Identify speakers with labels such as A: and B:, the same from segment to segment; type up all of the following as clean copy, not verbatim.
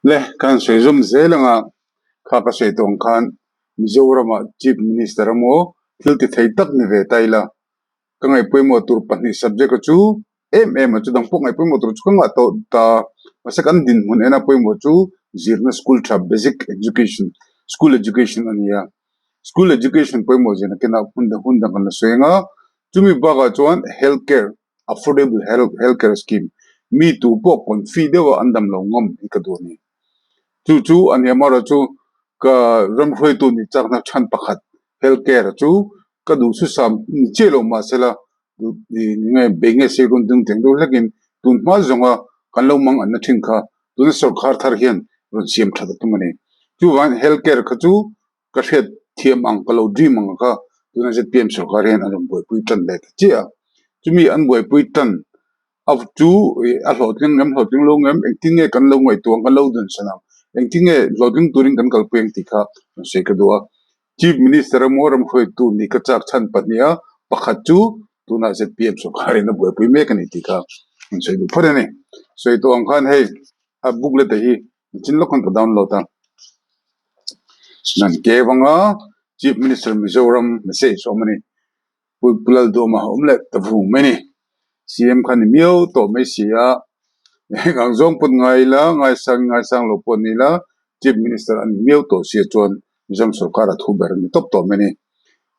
A: Le kan sawi zawm zel anga kha ka sawi tawng khan Mizoramah Chief Minister emaw thil ti thei tak ni ve ta ila ka ngaihpawimawh tur pahnih subject a chu em em a chu dang pawh ngaihpawimawh tur chu ka ngah tawh ta mahse kan dinhmun ena pawimawh chu zirna school tha basic education school education a ni a school education pawimawh zirna kenah hun dang hun dang kan la sawi anga chumi bakah chuan health care affordable health health care scheme mi tu pawh confi deuh a an dam lo ngawm hi ka duh a ni chu chu a ni amaherawhchu ka ramhruaitu ni chakna chhan pakhat health care chu ka duh susam ni chiah lo mahsela nge bei nge sei rawn ding teng deuh hlekin tun hma zawnga kan lo mang anna thin kha tuna sawrkhar thar hian rawn siam that a tum a ni chuvangin health care kha chu ka hriat thiam ang ka lo dream ang kha tuna Z_P_M sawrkar hian an rawn buaipui tan leh ta chiah a chumi an buaipui tan a chu a hlawhtling ngem hlawhtling lo ngem engtin nge kan lo ngaihtuah ang kan lo dunsan ang engtin nge hlawhtling turin kan kalpui ang tih kha rawn sawi ka duh a Chief Minister emaw ramhruaitu ni ka chak chhan pahnih a pakhat chu tunah Z_P_M sawrkar in a buaipui mek a ni tih kha rawn sawi duh phawt a ni sawi tawh ang khan hei a booklet ah hi chin lawk khan ka download a nan ke vanga Chief Minister Mizoram message a awm a ni. Pu Lalduama a awm leh ta vung mai a ni. C_M kha ni miau tawh mai si a heng ang zawng pawn ngai ila ngaisang ngaisang lo pawh ni ila Chief Minister a ni miau tawh sia chuan Mizoram sawrkar a thu ber a ni tawp tawh mai a ni.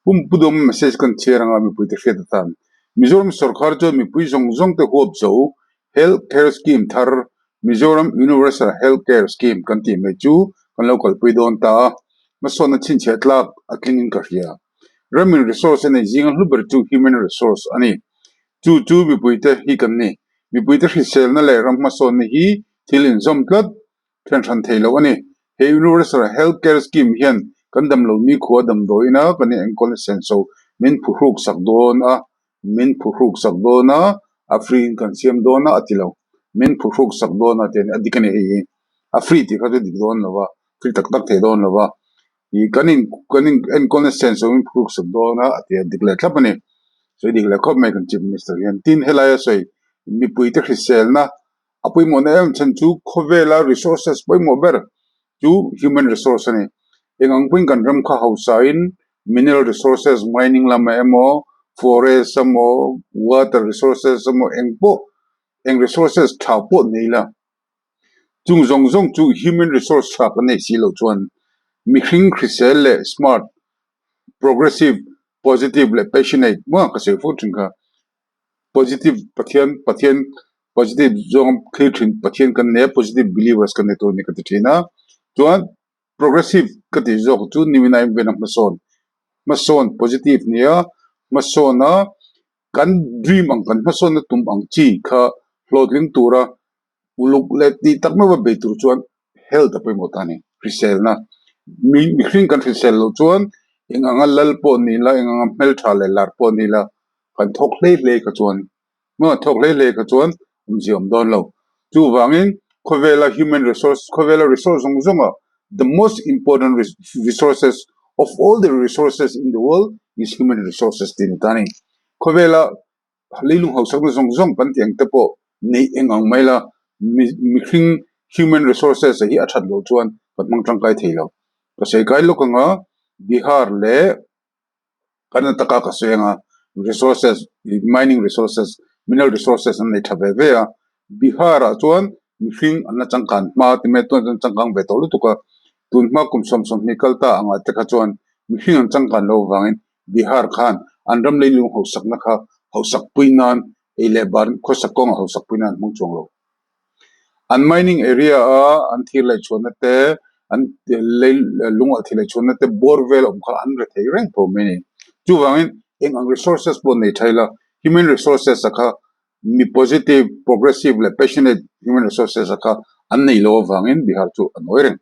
A: Pu Pu Duama message kan chhiar anga mipui te hriat atan Mizoram sawrkar chuan mipui zawng zawng te huap zo Health Care Scheme thar Mizoram Universal Health Care Scheme kan tih mai chu kan lo kalpui dawn ta a, hmasawnna chhinchhiah tlak a tling in ka hria. Ramin resource a nei zinga hlu ber chu human resource a ni. Chu chu mipuite hi kan ni. Mipuite hriselna leh ram hmasawnna hi thil inzawm tlat then hran thei lo a ni. He Universal Health Care Scheme hian kan damlo nikhua damdawiina kan inenkawl senso min phuhruk sak dawn a, min phuhruk sak dawn a, a free in kan siam dawn a a ti lo. Min phuhruk sak dawn a tih a ni. A dik a ni hei hi. A free tih kha chu dik dawn lo va, free tak tak thei dawn lo va. Ih kan in kan in enkawlna senso min phuhruk sak dawn a a ti a, dik leh thlap a ni. Sawi dik leh khawp mai kan Chief Minister hian. Tin, helaia sawi mipuite hriselna A pawimawhna em chhan chu khawvela resources pawimawh ber chu human resource a ni. Eng ang pawhin kan ram kha hausain mineral resources mining lamah emaw forest emaw water resources emaw eng pawh eng resources tha pawh nei la chung zawng zawng chu human resource tha kan nei si loh chuan mihring hrisel leh smart progressive positive leh passionate maw ka sawi fo thin kha. Positive Pathian Pathian positive zawng thlir thin Pathian kan nei a positive believers kan nei tur a ni ka ti thin a chuan progressive ka tih zawk chu nimin a inven a hmasawn hmasawn positive nia hmasawn a kan dream ang kan hmasawnna tum ang chi kha hlawhtling tura uluk leh tih tak meuh a bei tur chuan health a pawimawh ta a ni hriselna mi mihring kan hrisel loh chuan eng anga lal pawh ni ila eng anga hmeltha leh lar pawh ni ila kan thawk hlei hlei kha chuan maw thawk hlei hlei kha chuan awmzia awm dawn lo chuvangin khawvela human resource khawvela resource zawng zawng ah the most important resources of all the resources in the world is human resources tih a ni ta a ni khawvela leilung hausakna zawng zawng kan tih ang te pawh neih eng ang mai la mihring human resources hi a that loh chuan kan hmang tangkai thei lo ka sawi kai lawk anga Bihar leh Karnataka ka sawi anga resources mining resources mineral resources an nei tha ve ve a Bihar ah chuan mihring an la changkan hma ti mai chuan an changkang ve tawh lutuk a tun hma kum sawm sawmhnih kal ta angah te kha chuan mihring an changkan loh avangin Bihar khan an ram leilung hausakna kha hausak pui nan ei leh bar khawsak kawnga hausak pui nan an hmang chuang lo. An mining area a an thir leh chhuahna te an lei lungah thir leh chhuahna te bawr vel awm kha an re thei reng tho mai a ni. Chuvangin eng ang resources pawh nei tha ila human resources a kha mi positive, progressive leh passionate human resources a kha an nei lo avangin Bihar chu a nawi reng.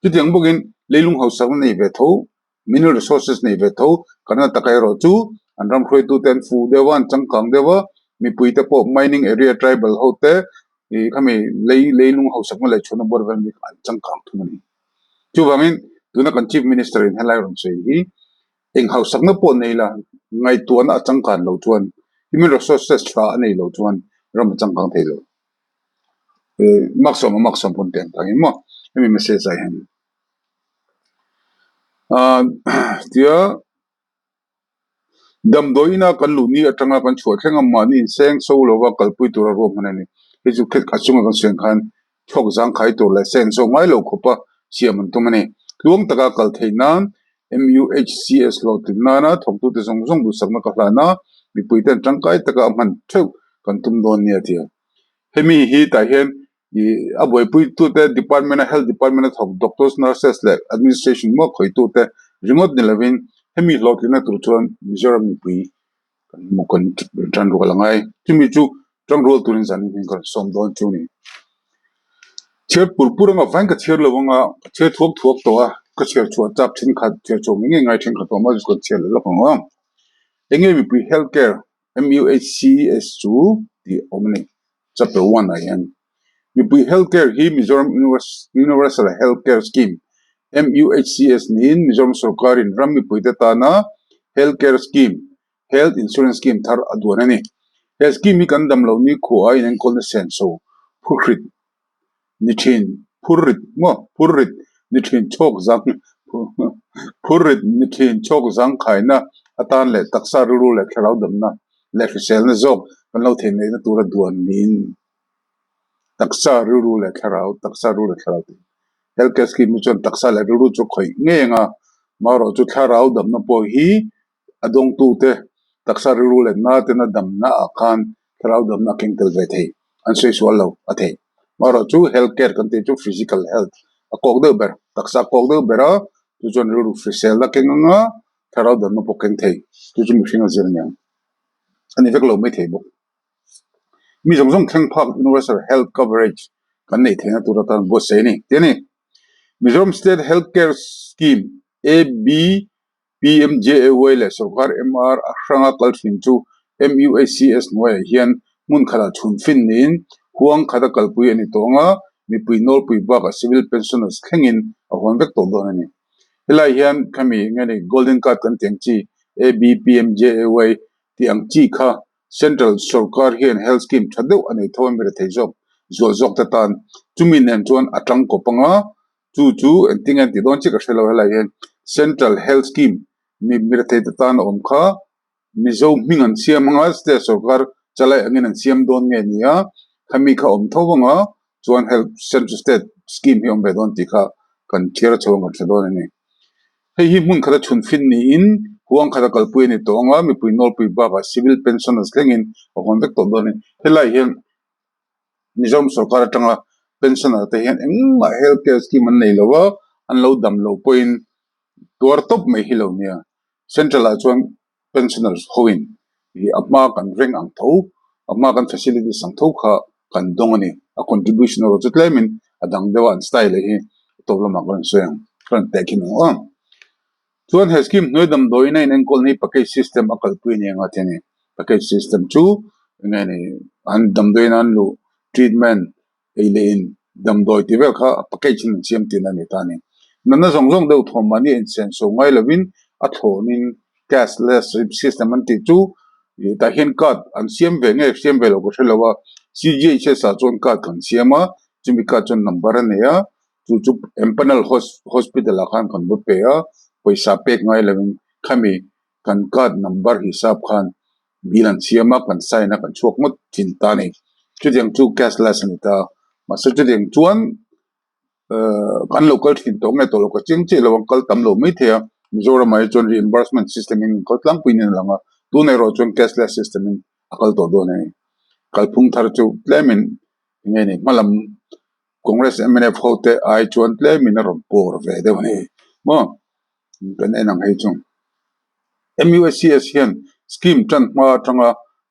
A: Chutiang bawkin leilung hausakna nei ve tho Mineral resources nei ve tho Karnataka erawh chu an ram hruaitute an fuh deuh a, an changkang deuh a, mipuite pawh mining area tribal ho te ih khami lei leilung hausakna leh chhunna bawr vel mi kha an changkang thung a ni. Chuvangin tuna kan Chief Minister in helai rawn sawi hi eng hausakna pawh nei la ngaihtuahna a changkan loh chuan human resources tha a nei loh chuan ram a changkang thei lo. Ih maksawm a maksawm pawn tih ang tangin maw. Hemi message ah hian ah tia damdawi ina kan luh ni atanga kan chhuah thleng a mahni inseng so lova kalpui tura ruahman a ni. Hei chu a chunga kan sawi ang khan thawk zangkhai tur leh seng so ngai lo khawpa siam an tum a ni. Tluang taka kal theih nan MUHCS hlawhtlin nana thawktute zawng zawng duhsakna ka hlan a, mipuite an tangkai taka a hman theuh kan tum dawn nia ti a. Hemi hi tah hian ih a buaipuitute department a health department a thawk doctors, nurses leh administration maw khawitute ringawt ni lovin hemi hlawhtlinna tur chuan Mizoram mipui kan hmu kan tan rual a ngai. Chumi chu tang rual turin zanin hian ka rawn sawm dawn chu a ni. Chhiar pur pur anga vain ka chhiar lo anga ka chhiar thuak thuak tawh a, ka chhiar chhuah chak thenkhat chhiar chhuah ngei ngei ngai thenkhat tawh mahse ka chhiar leh lawk ang aw. Enge mipui health care MUHCS chu tih a awm a ni chapter 1 ah hian. Mipui health care hi Mizoram Universal Health Care Scheme, MUHCS, niin Mizoram sorkarin ram mipuite tana health care scheme, health insurance scheme thar a duan a ni. He scheme hi kan damloh ni khuaa inenkawlna senso phurhrit ni thin phurrit maw phurrit ni thin chhawk zang phurrit ni thin chhawk zangkhaina atan leh taksa rilru leh thlarau damna leh hriselna zawk kan lo theih neihna tura duan niin taksa rilru leh thlarau taksa rilru leh thlarau tih health care scheme hi chuan taksa leh rilru chu khawih ngei ang a marawh chu thlarau damna pawh hi A dawngtute taksa rilru leh natena damna ah khan thlarau damna a keng tel ve thei, an sawi sual lo a thei. Amaherawh chu health care kan tih chu physical health a kawk deuh ber, taksa a kawk deuh ber a, chu chuan rilru hriselna a keng ang a, thlarau damna pawh keng thei, chu chu mihring a zir aniang a ni vek lo mai thei bawk. Mi zawng zawng thleng phak universal health coverage kan neih theihna tur atan buatsaih a ni tih a ni. Mizoram State Health Care Scheme, AB, PMJAY leh sorkar MR a hranga kal thin chu MUHCS hnuaiah hian hmun khatah chhun fin niin huang khata kalpui a ni tawh ang a, mipui nawlpui bakah civil pensioners thlengin a huan vek tawh dawn a ni. Helai hian khami nge ni Golden Card kan tih ang chi ABPMJAY tih ang chi kha Central sorkar hian health scheme tha deuh a nei tho a mi rethei zawk zual zawk te tan chumi nen chuan a tangkawp ang a, Chu chu engtin nge an tih dawn chiah ka hre lo helai hian Central Health Scheme mi mirethei te tan a awm kha Mizo hming an siam anga state sorkar chalai angin an siam dawn nge ni a khami kha awm tho anga chuan health central state scheme hi awm ve dawn tih kha kan chhiar chho ang kan hre dawn a ni. Hei hi hmun khata chhun fin niin huang khata kalpui a ni tawh anga mipui nawlpui bakah civil pensioners thlengin a hawn vek tawh dawn a ni. Helai hian Mizoram sorkar atanga pensioner te hian engmah health care scheme an nei lo a, an lo dam loh pawhin tuar tawp mai hi lo nia. Central ah chuan pensioners hoin ih a hma kan reng ang tho, a hma kan facilities ang tho kha kan dawng a ni. A contribution erawh chu tlemin a dang deuh a, an style hi a tawp lamah ka rawn sawi ang, ka rawn teh khin ang aw. Chuan he scheme hnuai damdawiin a inenkawl ni package system a kalpui a ni ang a ti a ni. Package system chu eng nge ni an damdawiin an luh treatment ei leh in damdawi tih vel kha a package in an siam tihna a ni ta a ni. Natna zawng zawng deuh thawm mahni a insenso ngai lovin a thlawnin cashless system an tih chu ih tah hian card an siam ve nge siam ve lo ka hre lo a, CGHS ah chuan card kan siam a chumi card chuan number a nei a. Chu chu empanel hospital ah khan kan va pe a, pawisa pek ngai lovin khami kan card number hisap khan bill an siam a, kan sign a kan chhuak ngawt thin ta a ni. Chutiang chu cashless a ni ta. Mahse chutiang chuan ehh kan lo kal thin tawh nge tawh lo ka chiang chiah lo a, kal tam lo mai thei a. Mizoram ah hi chuan reimbursement system in kal tlangpui nen a lang a, tunah erawh chuan cashless system in a kal tawh dawn a ni. Kalphung thar chu tlemin eng nge ni hmalam Congress mnf ho te ai chuan tlemin a rawn pawr ve deuh a ni maw kan en ang hei chu. MUHCS hian scheme tan hma atanga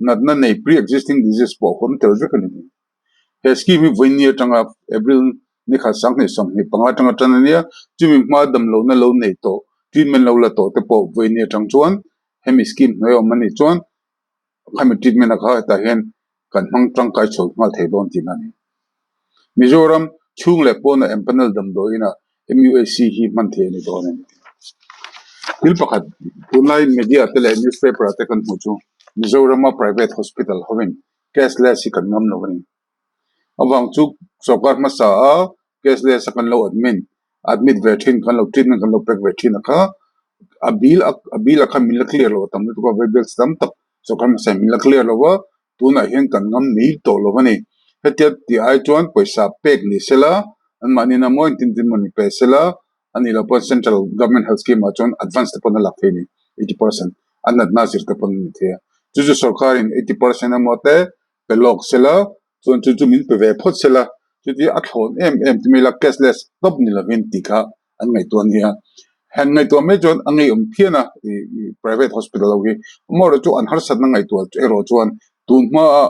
A: natna nei pre-existing disease pawh a huam tel vek a ni. He scheme hi vawiin ni atanga April ni khat 2025 atanga tan a nia, chumi hma damlohna lo nei tawh treatment lo la tawh te pawh vawiin ni atang chuan hemi scheme hnuai a awm a nih chuan Khami treatment a kha hetah hian kan hmang tangkai chho nghal thei dawn tihna a ni. Mizoram chhung leh pawna empanel damdawiin ah MUHC hi hman thei a ni dawn a ni. Thil pakhat tunlai media te leh newspaper ah te kan hmuh chu Mizorama private hospital hovin cashless hi kan ngam lo a ni. Avang chu sorkar hmasa a. Cashless a kan lo admin admit ve thin kan lo treatment kan lo pek ve thin a kha a bill a bill a kha min la clear lo a tam lutuk a vaibelchhe tam tak sawrkar hmasa in min la clear lo a tunah hian kan ngam mai tawh lo a ni. Hetia tih ai chuan pawisa pek ni sela anmahni in a mawi tin tin mawni pe sela a nih loh pawh central government health scheme ah chuan advance te pawn a lak theih a ni 80% a natna zir te pawn a ni thei a chu chu sawrkar in 80% emaw te pe lawk sela chuan chu chu min pe ve phawt sela chuti a thlawn em em ti mai ila cashless tawp ni lovin tih kha an ngaihtuah a nia han ngaihtuah mai chuan a ngeiawm phian a ih private hospital ho hi amaherawhchu chu an harsatna ngaihtuah erawh chuan tun hmaa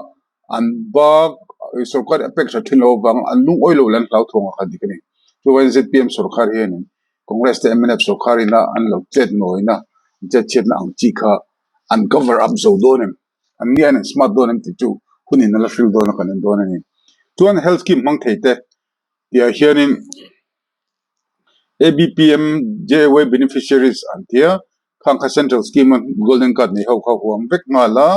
A: an bak sorkar a pek that thin loh avang an lungawi loh leh an hlauthawng a kha dik a ni. Chuvangin zpm sorkar hianin Congress te mnf sorkar ina an lo chet nawina an chet chhiatna ang chi kha an cover up zo dawn em an nia an smart dawn em tih chu hunin a la hril dawn a kan en dawn a ni. Chuan health scheme hmang thei te tihah hianin ABPMJAY beneficiaries an ti a, khang kha central scheme a golden card nei ho kha huam vek nghal a,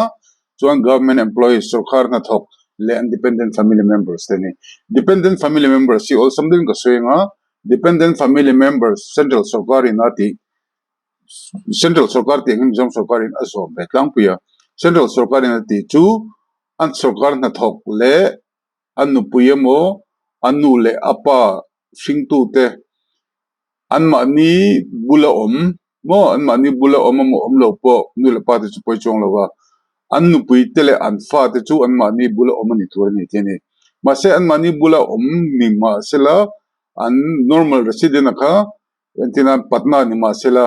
A: chuan government employees sorkar hnathawk leh an dependent family members te a ni. Dependent family members hi awlsam deuhin ka sawi ang a, dependent family members central sorkar in a tih central sorkar tih ang hi Mizoram sorkar in a zawm ve tlangpui a, central sorkar in a tih chu an sorkar hnathawk leh a nupui emaw a nu leh a pa hringtute anmahni bula awm maw anmahni bula awm emaw awm lo pawh nu leh pa te chu pawi chuang lo va an nupui te leh an fa te chu anmahni bula awm a ni tur a ni tih a ni. Mahse anmahni bula awm ni mahsela an normal resident a kha entirna Patna ni mahsela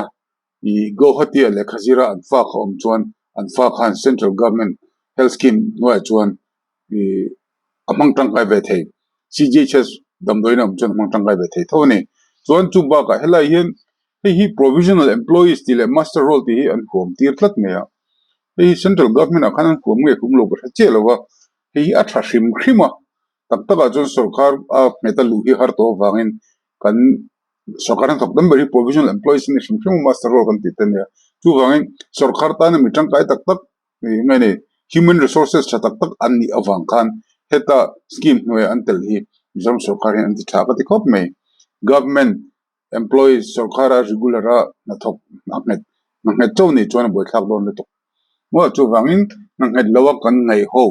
A: Ih Guwahati-ah lehkha zira an fa kha awm chuan an fa khan Central Government Health Scheme hnuaiah chuan ih a hmang tangkai ve thei. CGHS damdawiin a awm chuan a hmang tangkai ve thei tho a ni. Chuan chu bakah helai hian hei hi Provisional Employees tih leh Muster Roll tih hi an huam tir tlat mai a. Hei hi Central Government ah khan an huam nge hum lo ka hre chiah lo va, hei hi a tha hrim hrim a. Tak takah chuan sorkar a nghet a luh hi har tawh avangin kan Sorkar hnathawk tam ber hi provisional employees an ni hrim hrim a, muster roll kan tih te a nia. Chuvangin sorkar tana mi tangkai tak tak nge ni human resources tha tak tak an nih avang khan heta scheme hnuaia an tel hi Mizoram sorkar hian an ti tha ka ti khawp mai. Government employees sorkara regular a hnathawk a nghet hna nghet chauh nih chuan a buaithlak dawn lutuk. Maw chuvangin hna nghet lo a kan ngaih ho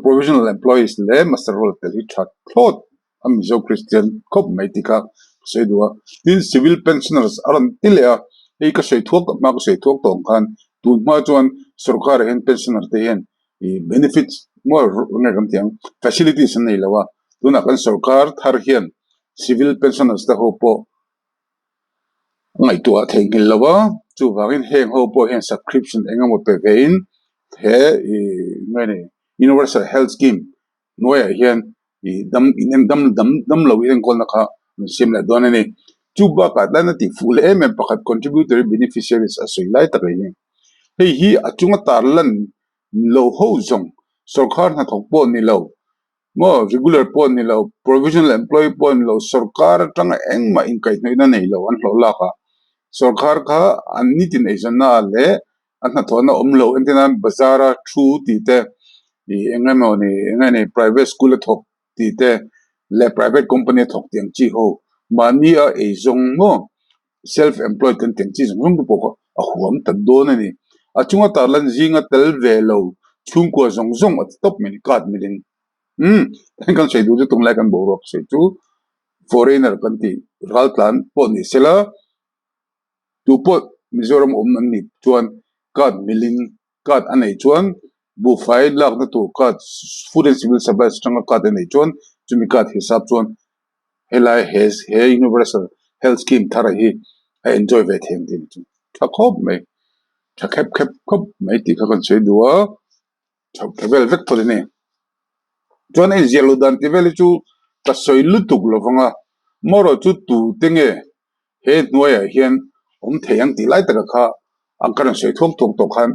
A: provisional employees leh muster roll tel hi tha thlawt a Mizo Kristian khawp mai tih kha ka sawi duh a. Tin, Civil Pensioners a rawn ti leh a, hei ka sawi thuak hma ka sawi thuak tawh ang khan tun hma chuan sorkar ah hian pensioner te hian ih benefits maw nge kan tih ang facilities an nei lo a, tunah kan sorkar thar hian Civil Pensioners te ho pawh a ngaihtuah theihnghilh lo a, chuvangin heng ho pawh hian subscription eng emaw pe ve in he ih nge ni Universal Health Scheme hnuaiah hian ih dam in en dam dam dam lo in enkawlna kha an siam leh dawn a ni. Chu bakah tan a tih fuh leh em em pakhat contributory beneficiaries a sawi lai tak a ni. Hei hi a chunga tar lan lo ho zawng sorkar hnathawk pawh ni lo maw regular pawh ni lo provisional employee pawh ni lo sorkar atanga engmah inkaihhnawihna nei lo an hlawh lak a sorkar kha an nitin eizawnna ah leh a hnathawhna awm lo entir nan bazar a thu tih te ih eng emaw ni eng nge ni private school a thawk tih te leh private company a thawk tih ang chi ho mahni a ei zawng maw self employed kan tih ang chi zawng zawng te pawh kha a huam ta dawn a ni a chunga tar lan zinga tel ve lo chhungkua zawng zawng a ti tawp mai a ni card milin umm heng kan sawi duh chu tunlai kan boruak sawi chu foreigner kan tih raltlan pawh ni sela. Tu pawh Mizoram awm an nih chuan card milin card a neih chuan buhfai lakna tur card Food and Civil Supplies atanga card a neih chuan chumi card hisap chuan helai he he Universal Health Scheme thar hi a enjoy ve thei ang tih chu tha khawp mai tha khep khep khawp mai tih kha kan sawi duh a tha tha vel vek phawt a ni. Chuan a inziah luh dan tih vel hi chu ka sawi lutuk lo vang a marawh chu tute nge He hnuaiah hian awm thei ang tih lai taka kha an ka rawn sawi thuak thuak tawh khan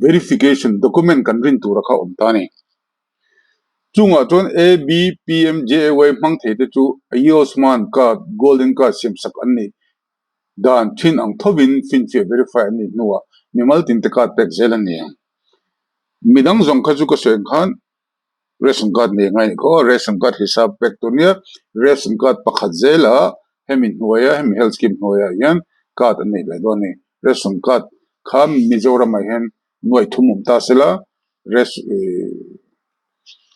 A: verification document kan rin tura kha awm ta a ni. Chungah chuan ABPMJAY hmang thei te chu Ayushman card, Golden card siamsak an nih dan thin ang thovin finfiah verify an nih hnuah mimal tinte card pek zel an ni ang. Midang zawng kha chu ka sawi ang khan. Ration card nei ngai khaw ration card hisap pek tur nia ration card pakhat zela hemi hnuaia hemi health scheme hnuaiah hian card an nei ve dawn a ni ration card kha Mizoram ah hian nuai thum awm ta sela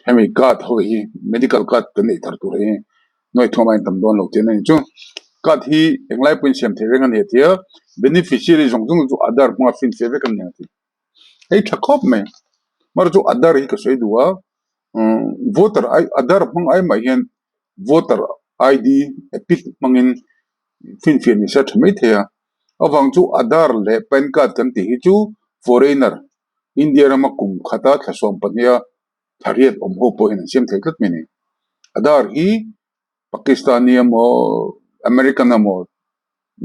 A: hemi card ho hi medical card kan neih thar tur hi nuai thum aiin tam dawn lo tih a ni chu card hi englai pawhin siam theih reng a ni a ti a beneficiary zawng zawng chu Aadhaar hmanga finfiah vek an ni ang tih. Hei tha khawp mai mar chu Aadhaar hi ka sawi duh a umm voter ai Aadhaar hmang ai mah hian voter ID epic hmangin finfiah ni se a tha mai thei a avang chu Aadhaar leh pan card kan tih hi chu foreigner India rama kum khata thla 12 a thariat awm ho pawh hian an siam thei tlat mai a ni Aadhaar hi. Pakistani emaw American emaw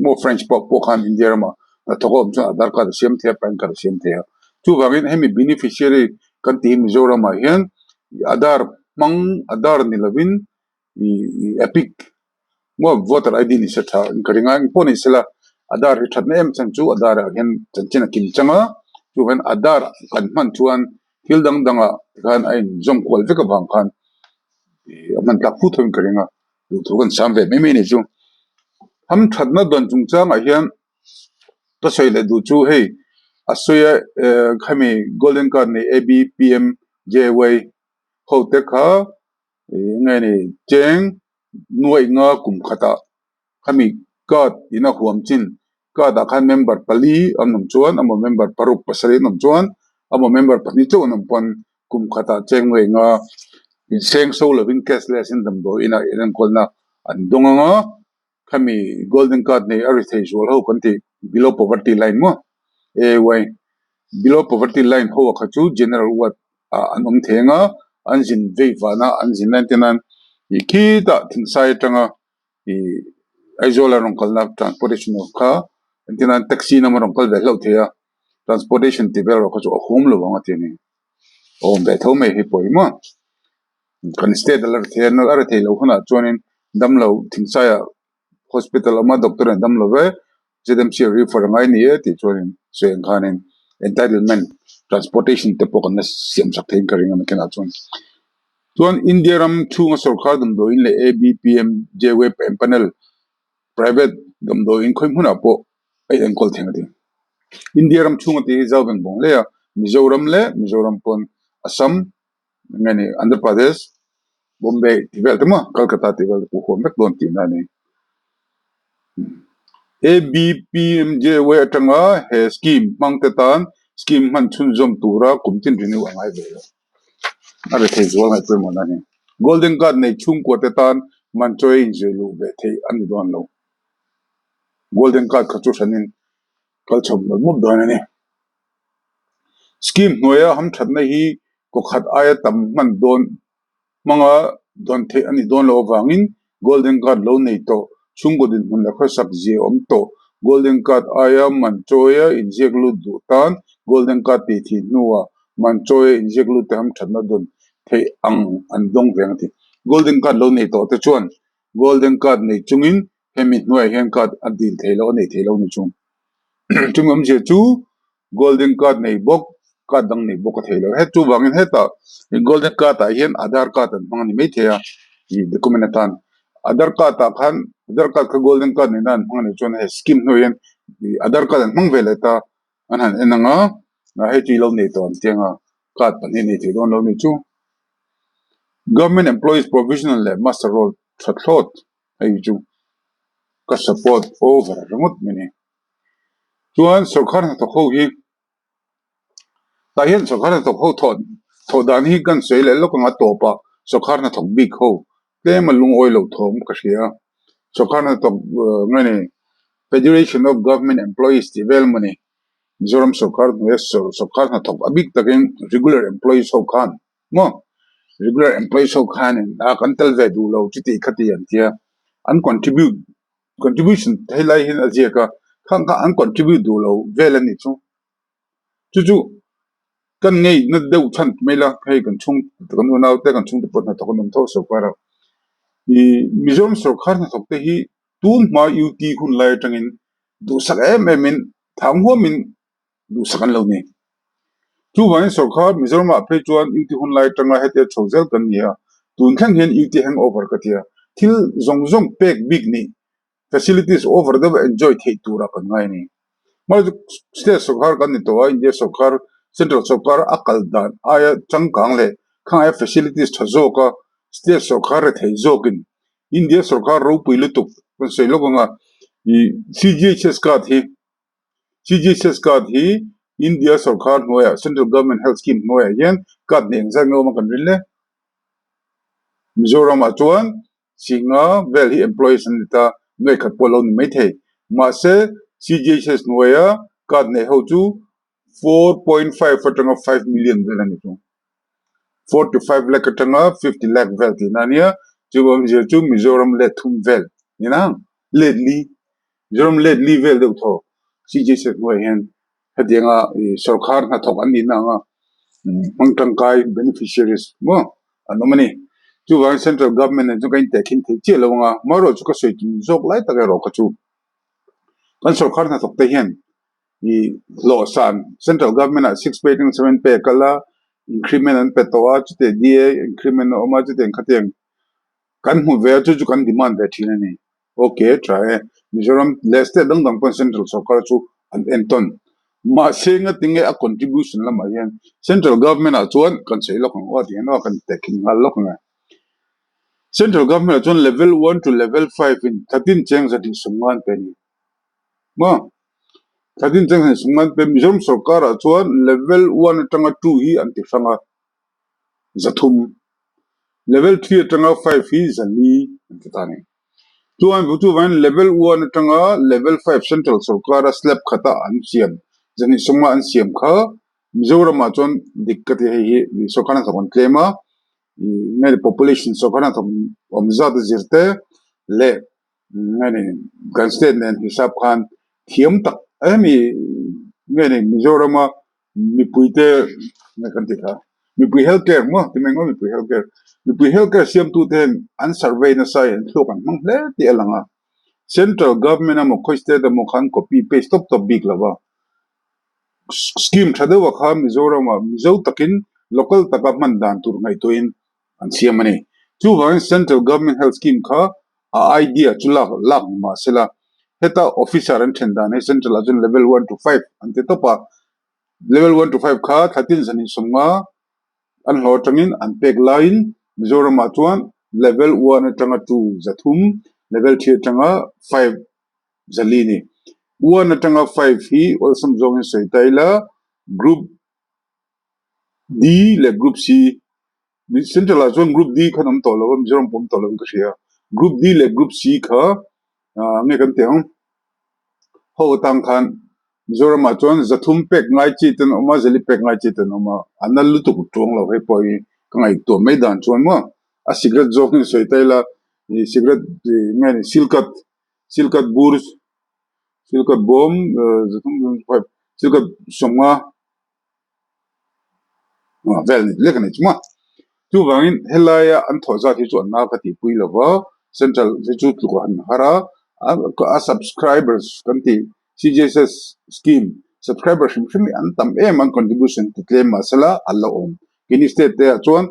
A: maw French pawh pawh khan India ramah hnathawk a awm chuan Aadhaar card a siam thei a PAN card a siam thei a. Chuvangin hemi beneficiary kan tih hi Mizoramah hian Aadhaar hmang Aadhaar ni lovin ih epic maw voter ID ni se tha in ka ring a engpawh ni sela Aadhaar hi thatna em chhan chu Aadhaar ah hian chanchin a kim chang a chuvangin Aadhaar kan hman chuan thil dang dangah tikhan a inzawm kual vek avang khan a hman tlak fut thawin ka ring a duhthu kan sam ve mai mai a ni chu. Ham thatna dawn chungchangah hian ka sawi leh duh chu hei a sawi a eh khami golden card nei ABPMJY ho te kha ih eng nge ni cheng nuaih nga kum khatah khami card in a huam chin card ah khan member pali an awm chuan emaw member paruk pasarih an awm chuan emaw member pahnih chauh an awm pawn kum khatah cheng nuaih nga inseng so lovin cashless in damdawi inah inenkawlna an dawng ang a khami golden card nei a ri thei zual ho kan tih below poverty line maw AY below poverty line ho ah kha chu general ward ah an awm thei ang a an zin vei vana an zin lai te nan ih khitah thingsai atanga ih Aizawl a rawn kalna transportation ho kha engtin nan taxi in a rawn kal ve hlauh thei a transportation tih vel erawh kha chu a hum lo ang a ti a ni a awm ve tho mai hi pawimawh kan state a la ri thei a a ri thei loh hunah chuanin damlo thingsaiah hospital a awm a doctor in damlo ve ZMC a refer a ngai ni e tih chuanin sawi ang khanin entitlement transportation te pawh kan la siam chak theiin ka ring a nakinah chuan. Chuan India ram chhunga sorkar damdawiin leh ABPMJY empanel private damdawiin khawi hmunah pawh a enkawl thei a ti. India ram chhunga tih hi zau veng vawng hle a, Mizoram leh Mizoram pawn Assam nge ni Andhra Pradesh, Bombay tih vel te maw Calcutta tih vel te pawh huam vek dawn tihna a ni. ABPMJY atanga he scheme hmang te tan scheme hman chhunzawm tura kum tin renew a ngai ve lo. A ri thei zual ngaih pawimawh na a ni. Golden card nei chhungkua te tan man chawi a inzui luh ve theih a ni dawn lo. Golden card kha chu hranin kal chho mawp mawp dawn a ni. Scheme hnuaia hamthatna hi kaw khat aia tam hman dawn hmanga dawn theih a ni dawn loh avangin Golden Card lo nei tawh, chhungkaw dinhmun leh khawsak zia awm tawh, Golden Card aia man chawia inziak lut duh tan Golden Card tih thih hnuah man chawia inziak lut te hamthatna dawn theih ang an dawng veng a ti. Golden Card lo nei tawh te chuan Golden Card nei chungin hemi hnuaiah hian card a dil thei lo, a nei thei lo ni chung. Chumi awmzia chu Golden card nei bawk, card dang nei bawk a thei lo. He chuvangin hetah golden card ah hian Aadhaar card an hmang a ni maithei a, ih document atan. Aadhaar card ah khan Aadhaar card kha golden card nena an hmang a nih chuan he scheme hnuaiah hian ih Aadhaar card an hmang ve leh ta an han en ang a, hei chu i lo nei tawh ang chiang a, card pahnih nei thei dawn lo ni chu. Government employees provisional leh muster roll tha thlawt hei chu ka support over ringawt mai a ni. Chuan sorkar hnathawk ho hi tah hian sorkar hnathawk ho thawh thawh dan hi kan sawi leh lawk ang a tawp a sorkar hnathawk bik ho tlem a lungawi lo thawm ka hria sorkar hnathawk nge ni Federation of Government Employees tih vel maw ni Mizoram sorkar hnuaia sorkar hnathawk a bik takin regular employees ho khan maw regular employees ho khanin a kan tel ve duh lo chuti khati an tia an contribute Contribution hei lai hian a ziak a, khang kha an contribute duh lo vel a nih chu. Chu chu kan ngeihna deuh chhan mai la, hei kan chhung kan unau te kan chhungte pawh hnathawk an awm tho sorkar a. Ih Mizoram sorkar hnathawk te hi tun hma UT hun lai atangin duhsak em em in thang huamin duhsak an lo nei. Chuvangin sawrkar Mizoramah phei chuan UT hun lai atanga hetia chho zel kan ni a, tun thleng hian UT hangover ka ti a, thil zawng zawng pek bik nih facilities over deuh a enjoy theih turah kan ngai a ni. Hmai chu state sawrkar kan ni tawh a, India sawrkar, central sawrkar a kal dan aia changkang leh khang aia facilities tha zawka state sawrkar rethei zawkin India sawrkar ropui lutuk kan sawi lawk anga ih CGHS card hi CGHS card hi India sawrkar hnuaiah Central Government Health Scheme hnuaiah hian card nei engzat nge awm a kan rin le? Mizoramah chuan Singa vel hi employees an ni ta, nuai khat pawh a lo ni maithei. Mahse CGHS hnuaia card nei ho chu 4.5 atanga 5 million vel a ni thung. 45 lakh atanga 50 lakh vel tihna a nia, chu awmzia chu Mizoram let thum vel ni nang, let li, Mizoram let li vel deuh thaw CGHS hnuaiah hian hetianga sawrkhar hnathawk an nihna anga hmang tangkai beneficiaries maw an awm a ni. Chuvangin central government nen chuan ka intehkhin thei chiah lo anga amaherawhchu chu ka sawi tum zawk lai tak erawh kha chu kan sawrkhar hnathawk te hian ih hlawh san central government ah six pay atang seven pay a kal a increment an pe tawh a chutiang DA increment a awm a chutiang khatiang kan hmu ve a chu chu kan demand ve thin a ni. Ok, tha e. Mizoram leh state dang dang pawn central sorkar chu an entawn. Mahse ngatinge a contribution lamah hian central government ah chuan kan sawi lawk ang aw tih hian aw kan tehkhin nghal lawk ang e. Central government ah chuan level one to level five in thatin cheng zahnih sawmnga an pe a ni. Maw? Thatin cheng zahnih sawmnga an pe. Mizoram sorkar ah chuan level one atanga two hi an ti hrang a, 300. Level 3 atanga 5 hi 400 an ti ta a ni. Chuan chuvangin level 1 atanga level 5 central sorkara slab khata an siam zahnih sawnga an siam kha Mizoramah chuan dik ka ti hei hi sorkar hnathawk an tlem a, nge population sorkar hnathawk awm zat a zir te leh nge ni kan state nen hisap khan thiam tak hemi nge ni Mizorama mipui te nge kan ti kha mipui health care maw ti mai ngawt mipui health care mipui health care siamtu te hian an survey nasa in an thluak an hmang hle tih a lang a central government emaw khawi state emaw khan copy paste tawp tawp bik lo va scheme tha deuh ah kha Mizoram ah Mizo takin local taka hman dan tur ngaihtuahin an siam a ni. Chuvangin Central Government Health Scheme kha a idea chu lak lak ni mah sela, heta officer an then dan hi Central ah chuan level 1 to 5 an ti tawp a, level 1 to 5 kha thlatin zan insawmnga an hlawh atangin an pek laiin Mizoram ah chuan level 1 atanga 2 300, level 3 atanga 5 400 ni. 1 atanga 5 hi awlsam zawngin sawi ta ila group D leh Group C Central ah chuan Group D khan awm tawh lo a Mizoram pawh awm tawh lo in ka hria Group D leh Group C kha ah nge kan tih ang ho atang khan Mizoram ah chuan 300 pek ngai chi te an awm a 400 pek ngai chi te an awm a a nal lutuk tuang lo hei pawh hi ka ngaihtuah mai dan chuan maw a cigarette zawk hi sawi ta ila ih cigarette ih nge ni silkat silkat bur silkat bawm 300 silkat 50. Vel ni lek a ni chu maw. Chuvangin helaia an thawh zat hi chu an nau ka tihpui lo va, Central hi chu tluk a han har a, a subscribers kan tih CGSS scheme subscriber hrim hrim hi an tam em an contribution ti tlem mahsela an la awm. Keini state te ah chuan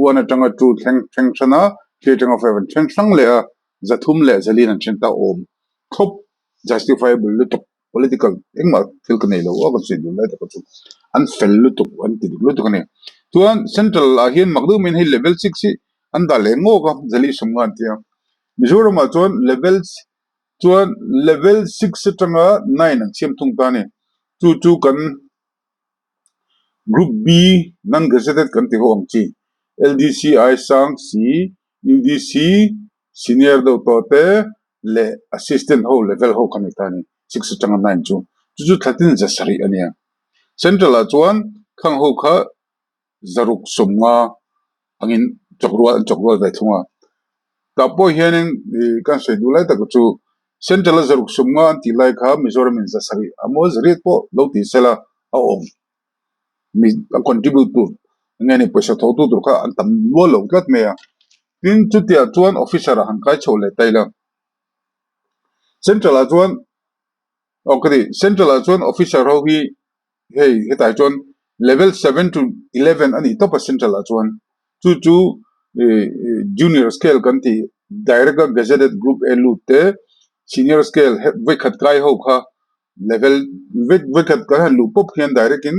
A: one atanga two thleng thleng hran a, three atanga five an then hrang leh a, 300 leh 400 an then ta awm thlawp justifiable lutuk. Political engmah thil ka nei lo a kan sawi duh lai tak chu an fel lutuk an ti dik lutuk a ni. Chuan central ah hian mak deuh maiin hei level six hi an dah leh ngawk a zali sawmnga an ti a. Mizoram ah chuan level chuan level six atanga nine an siam thung ta a ni. Chu chu kan Group B non gazetted kan ti ho ang chi LDC ai sang C UDC Senior deuh tawh te leh assistant ho level ho kha ni ta a ni, six atanga nine chu. Chu chu thlatin 700 a nia. Central ah chuan khang ho kha 650 angin chawk rual an chawk rual ve thung a. Tah pawh hianin ih kan sawi duh lai tak chu Central a 650 an tih lai kha Mizoram in 700 a maw 800 pawh lo tih sela a awm. Mi a contribute tur nge ni pawisa tho tu tur kha an tam nual lo tlat mai a. Tin chutiah chuan officer ah han kai chho leh ta ila. Central ah chuan aw ka ti central ah chuan officer ho hi hei hetah chuan Level 7 to 11 a nih tawp a central ah chuan chu chu junior scale kan tih direct a gazetted group A lut te senior scale vawikhat kai ho kha level vawikhat kan han luh pawp hian direct in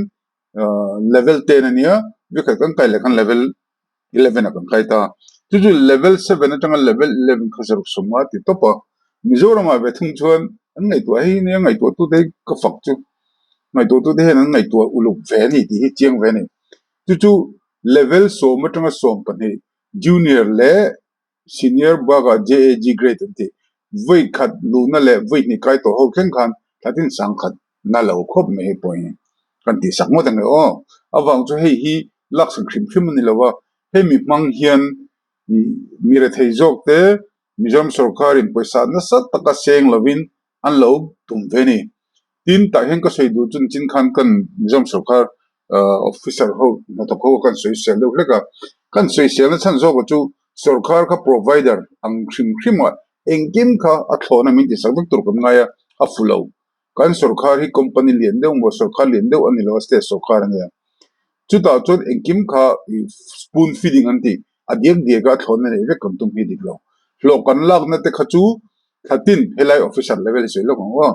A: level 10 a nia vawikhat kan kai leh khan level 11 ah kan kai ta. Chu chu level 7 atanga level 11 kha zaruk sawmnga ti tawp a. Mizoram ah ve thung chuan an ngaihtuah hei nia ngaihtuah tute hi ka fak chu ngaihtuah tute hian an ngaihtuah uluk ve a ni tih hi chiang ve a ni. Chu chu level 10 atanga 12 junior leh Senior bakah JAG grade an tih. Vawi khat luhna leh vawi hnih kai tawh ho thleng khan thlatin sangkhat na lo khawp mai hei pawh hi kan tih sak ngawt ang e aw. Avang chu hei hi laksak hrim hrim a ni lo a, hemi hmang hian mi rethei zawk te Mizoram sorkarin pawisa nasa taka seng lovin an lo tum ve a ni. Tin, tah hian ka sawi duh chu nichin khan kan Mizoram sorkar officer ho hnathawk ho kan sawisel deuh hlek a. Kan sawiselna chhan zawk chu sorkar kha provider ang hrim hrim a, engkim kha a thlawhna min tihsak vek tur kan ngai a, a fu lo. Kan sorkar hi company lian deuh maw sorkar lian deuh a ni lo a, state sorkar a nia. Chutah chuan engkim kha spoon feeding an tih a diak diak a a thlawhna neih vek kan tum hi dik lo. Hlawh kan lakna te kha chu Thlatin helai officer level hi sawi lawk ang aw.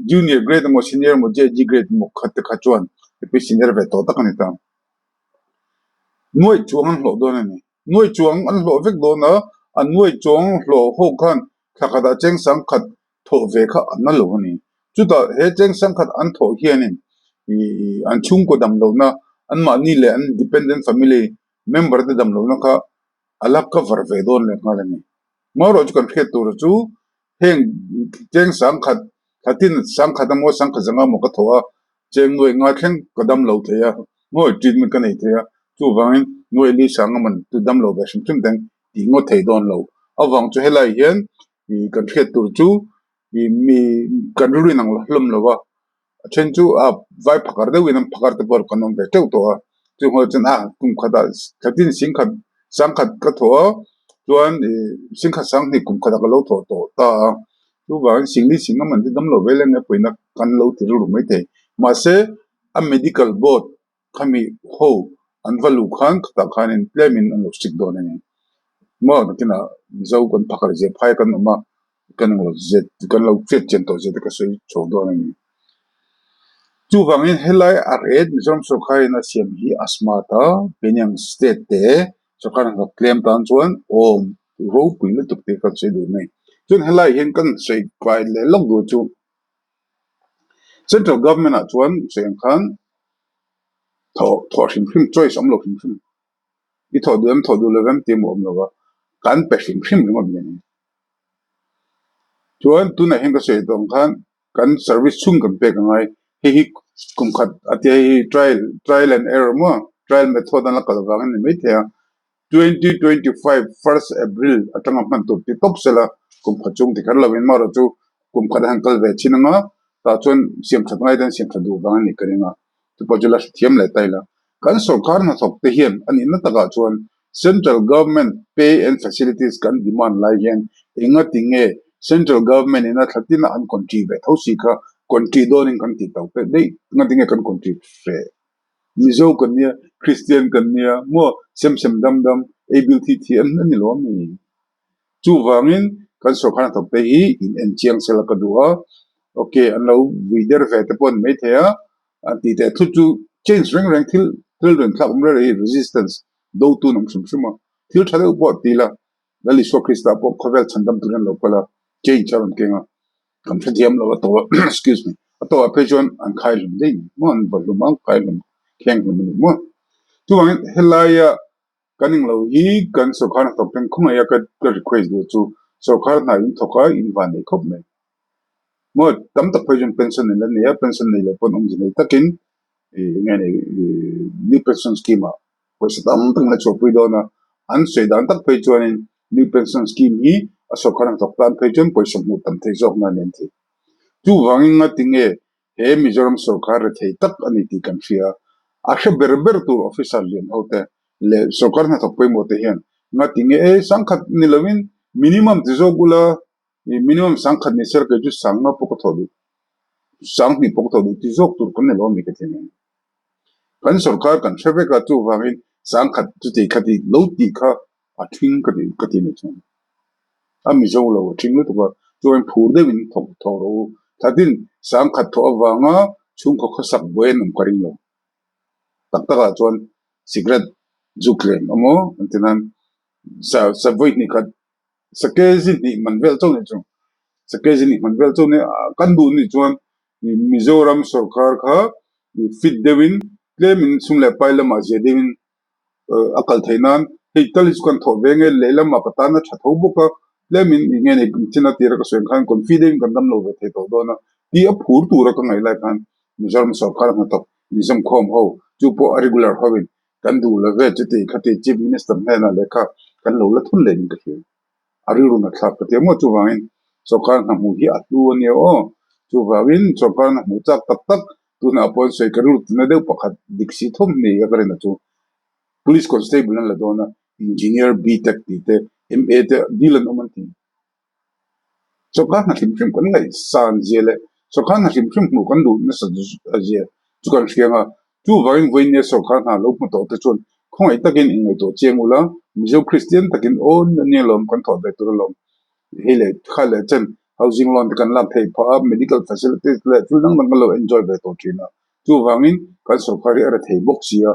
A: Junior grade emaw senior emaw JG grade emaw kha te kha chuan hei senior ve tawh tak a ni ta. Nuaih chuang an hlawh dawn a ni. Nuaih chuang an hlawh vek dawn a, an nuaih chuang hlawh ho khan thla khatah cheng sangkhat thawh ve kha an na lo a ni. Chutah he cheng sangkhat an thawh hianin an chhungkaw damlohna anmahni leh an dependent family member te damlohna kha a la cover ve dawn leh nghal a ni. Marawh chu kan hriat tur chu heng cheng sangkhat thlatin sangkhat emaw sangkhat zanga emaw ka thawh a, cheng nuaih nga thleng ka dam lo thei a, nuaih treatment ka nei thei a, chuvangin nuaih li sang a man chu dam lo ve hrim hrim teng tih ngawt thei dawn lo. Avang chu helai hian ih kan hriat tur chu ih mi kan rilru inang hlawm lo a. A then chu a vai phakar deuhin an phakar te pawh kan awm ve teuh tawh a, chung ho chuan a kum khatah thlatin singkhat sangkhat ka thawh a chuan ih singkhat sanghnih kum khatah ka lo thawh tawh ta a, chuvangin singli sing a man chu damlo vel eng nge pawina kan lo ti rilru maithei mahse a medical board Khami ho an va luh khan khatah khanin tlemin an lo sik dawn a ni. Maw nakinah Mizo kan phakar zia phai kan awm a, kan lo zet kan lo hriat chian tawh zia te ka sawi chho dawn a ni. Chuvangin helai a ret Mizoram sorkarin a siam hi a smart a, Penang state te sorkar hnathawk tlem tan chuan awm ropui lutuk tih kan sawi duh mai. Chuan helai hian kan sawi kai leh lawk duh chu Central government ah chuan sawi ang khan thawh thawh hrim hrim choice a awm lo hrim hrim i thawh duh em thawh duh lo em tih emaw a awm lo va kan pe hrim hrim ringawt mai a ni. Chuan tunah hian ka sawi tawh ang khan kan service chhung kan pek a ngai hei hi kum khat a tia hei hi trial trial and error maw trial method an la kal avangin a ni maithei a. 2025 first April atanga hman tur ti tawp sela kum khat chung ti kher lovin marawh chu kum khat a han kal ve thin anga tah chuan siam that ngai ten siam that duh vang a nih ka ring a chupawh chu la hrethiam leh ta ila kan sorkar hnathawk te hian a nihna takah chuan central government pay and facilities kan demand lai hian enga ti nge central government ina thla tina an country ve tho si kha country dawnin kan tih tawh pek daih enga ti nge kan country hreh. Mizo kan nia, Kristian kan nia, maw sem sem dam dam, ei bil thih thih an ni lo a mi? Chuvangin kan sorkar hnathawk te hi in en chiang sela ka duh a, ok an lo vui der ve te pawh a ni maithei a, an tih teh thu chu change reng reng thil thil rawn thlak awm reng reng hi resistance do tun awm hrim hrim a, thil tha deuh pawh ti ila Lal Isua Krista pawh khawvel chhandam turin an lo kal a, change a rawn keng a. Kan hrethiam lo a tawh excuse me a tawh ah phei chuan an khai hlum daih ni maw an va hlum a an khai hlum thleng hlum a ni maw chuvangin helaia kan englo hi kan sorkar hnathawk ten khawngaih a ka ka request duh chu sorkar hna in thawk a in van nei khawp mai maw tam tak phei chuan pension in la nei a pension nei lo pawn awmze nei takin ih eng nge ni ih new pension scheme ah Pawisa tam tak in a chhuahpui dawn a, an sawi dan tak phei chuanin New Pension Scheme hi a sorkar hnathawk tan phei chuan pawisa hmuh tam thei zawk nan an ti. Chuvangin ngatinge he Mizoram sorkar rethei tak a ni tih kan hria a, a hre ber ber tur officer lian ho te leh sorkar hnathawk pawimawh te hian ngatinge e sangkhat ni lovin minimum ti zawk ula minimum sangkhat ni sela kei chu sangma pawh ka thawh duh, sanghnih pawh ka thawh duh ti zawk tur kan ni lo a mi ka ti mai. Kan sorkar kan hre vek a, chuvangin sangkhat chuti khati lo tih kha a thing ka ti ka ti ni chuan a Mizo lo a thing lutuk a, chuan phur deuhin thawk thawh rawh u. Thatin sangkhat thawh avanga chhungkaw khawsak buai an awm ka ring lo. Tak takah chuan cigarette zu tlem emaw an ti nan sa sa vawi hnih khat sa kg hnih man vel chauh ni chu sa kg hnih man vel chauh ni kan duh ni chuan Mizoram sorkar kha fit deuhin tlemin sum leh pai lamah zia deuhin a kal theih nan hei tal hi chu kan thawh ve nge lehlamah ka tan a tha tho bawk a, tlemin eng nge ni chin a tira ka sawi ang khan confi deuhin kan dam lo ve thei tawh dawn a tih a phur tura ka ngaih lai khan Mizoram sorkar hnathawk inzawmkhawm ho chu pawh a regular hoin kan duh lo ve chuti khati Chief Minister hnenah lehkha kan lo la thun leh in ka hria. A rilru na thlak ka ti a maw? Chuvangin sorkar hna hmuh hi a hlu a nia aw. Chuvangin sorkar hna hmuh chak tak tak tunah pawh an sawi ka rilru tina deuh pakhat dik si thawm ni a ka rin a chu Police Constable an la dawn a, Engineer, B-Tech tih te, MA te dil an awm an ti. Sorkar hna hrim hrim kan ngaihsan zia leh sorkar hna hrim hrim hmuh kan duh nasa zia chu kan hria ang a, chuvangin vawinia sorkar hna lo hmu tawh te chuan khawngaih takin inngaihtuah chiang ula, Mizo Kristian takin aw nia lawm kan thawh ve tur alawm. Hei leh kha leh chen housing loan te kan lak theih phah a, medical facilities leh thil dang dang kan lo enjoy ve tawh thin a, chuvangin kan sorkar hi a rethei bawk si a.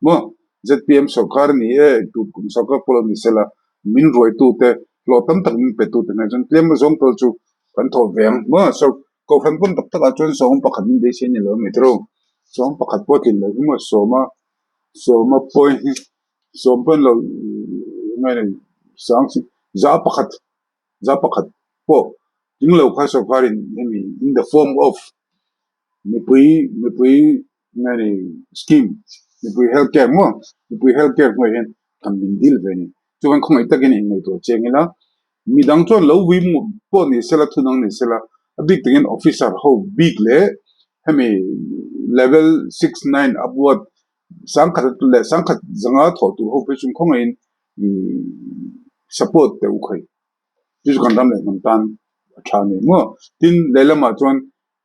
A: Maw? Zpm sorkar a ni e, tu kum sorkar pawh lo ni sela, min ruaitute, hlawh tam tak min petute hnen chuan tlem azawng tal chu kan thawh ve ang. Maw? Sor, Kohhran pawn tak takah chuan sawm pakhat min beisei a ni lo a ni tawh. Sawm pakhat pawh tlin loh hi maw sawma, sawma point hi, sawm pawn lo nge ni sang si, za pakhat, za pakhat pawh tling lo kha sorkarin hemi in the form of mipui, mipui nge ni scheme mipui health care maw mipui health care hnuaiah hian kan min dil ve a ni chuan khawngaih takin inngaihtuah chiang ila midang chuan lo vui pawh ni sela thunang ni sela a bik takin officer ho bik leh hemi level 6 9 upward sangkhat leh sangkhat zanga thawh tur ho phei chuan khawngaihin ih support teh u khai chu chu kan ram leh hnam tan a tha a ni maw tin lehlamah chuan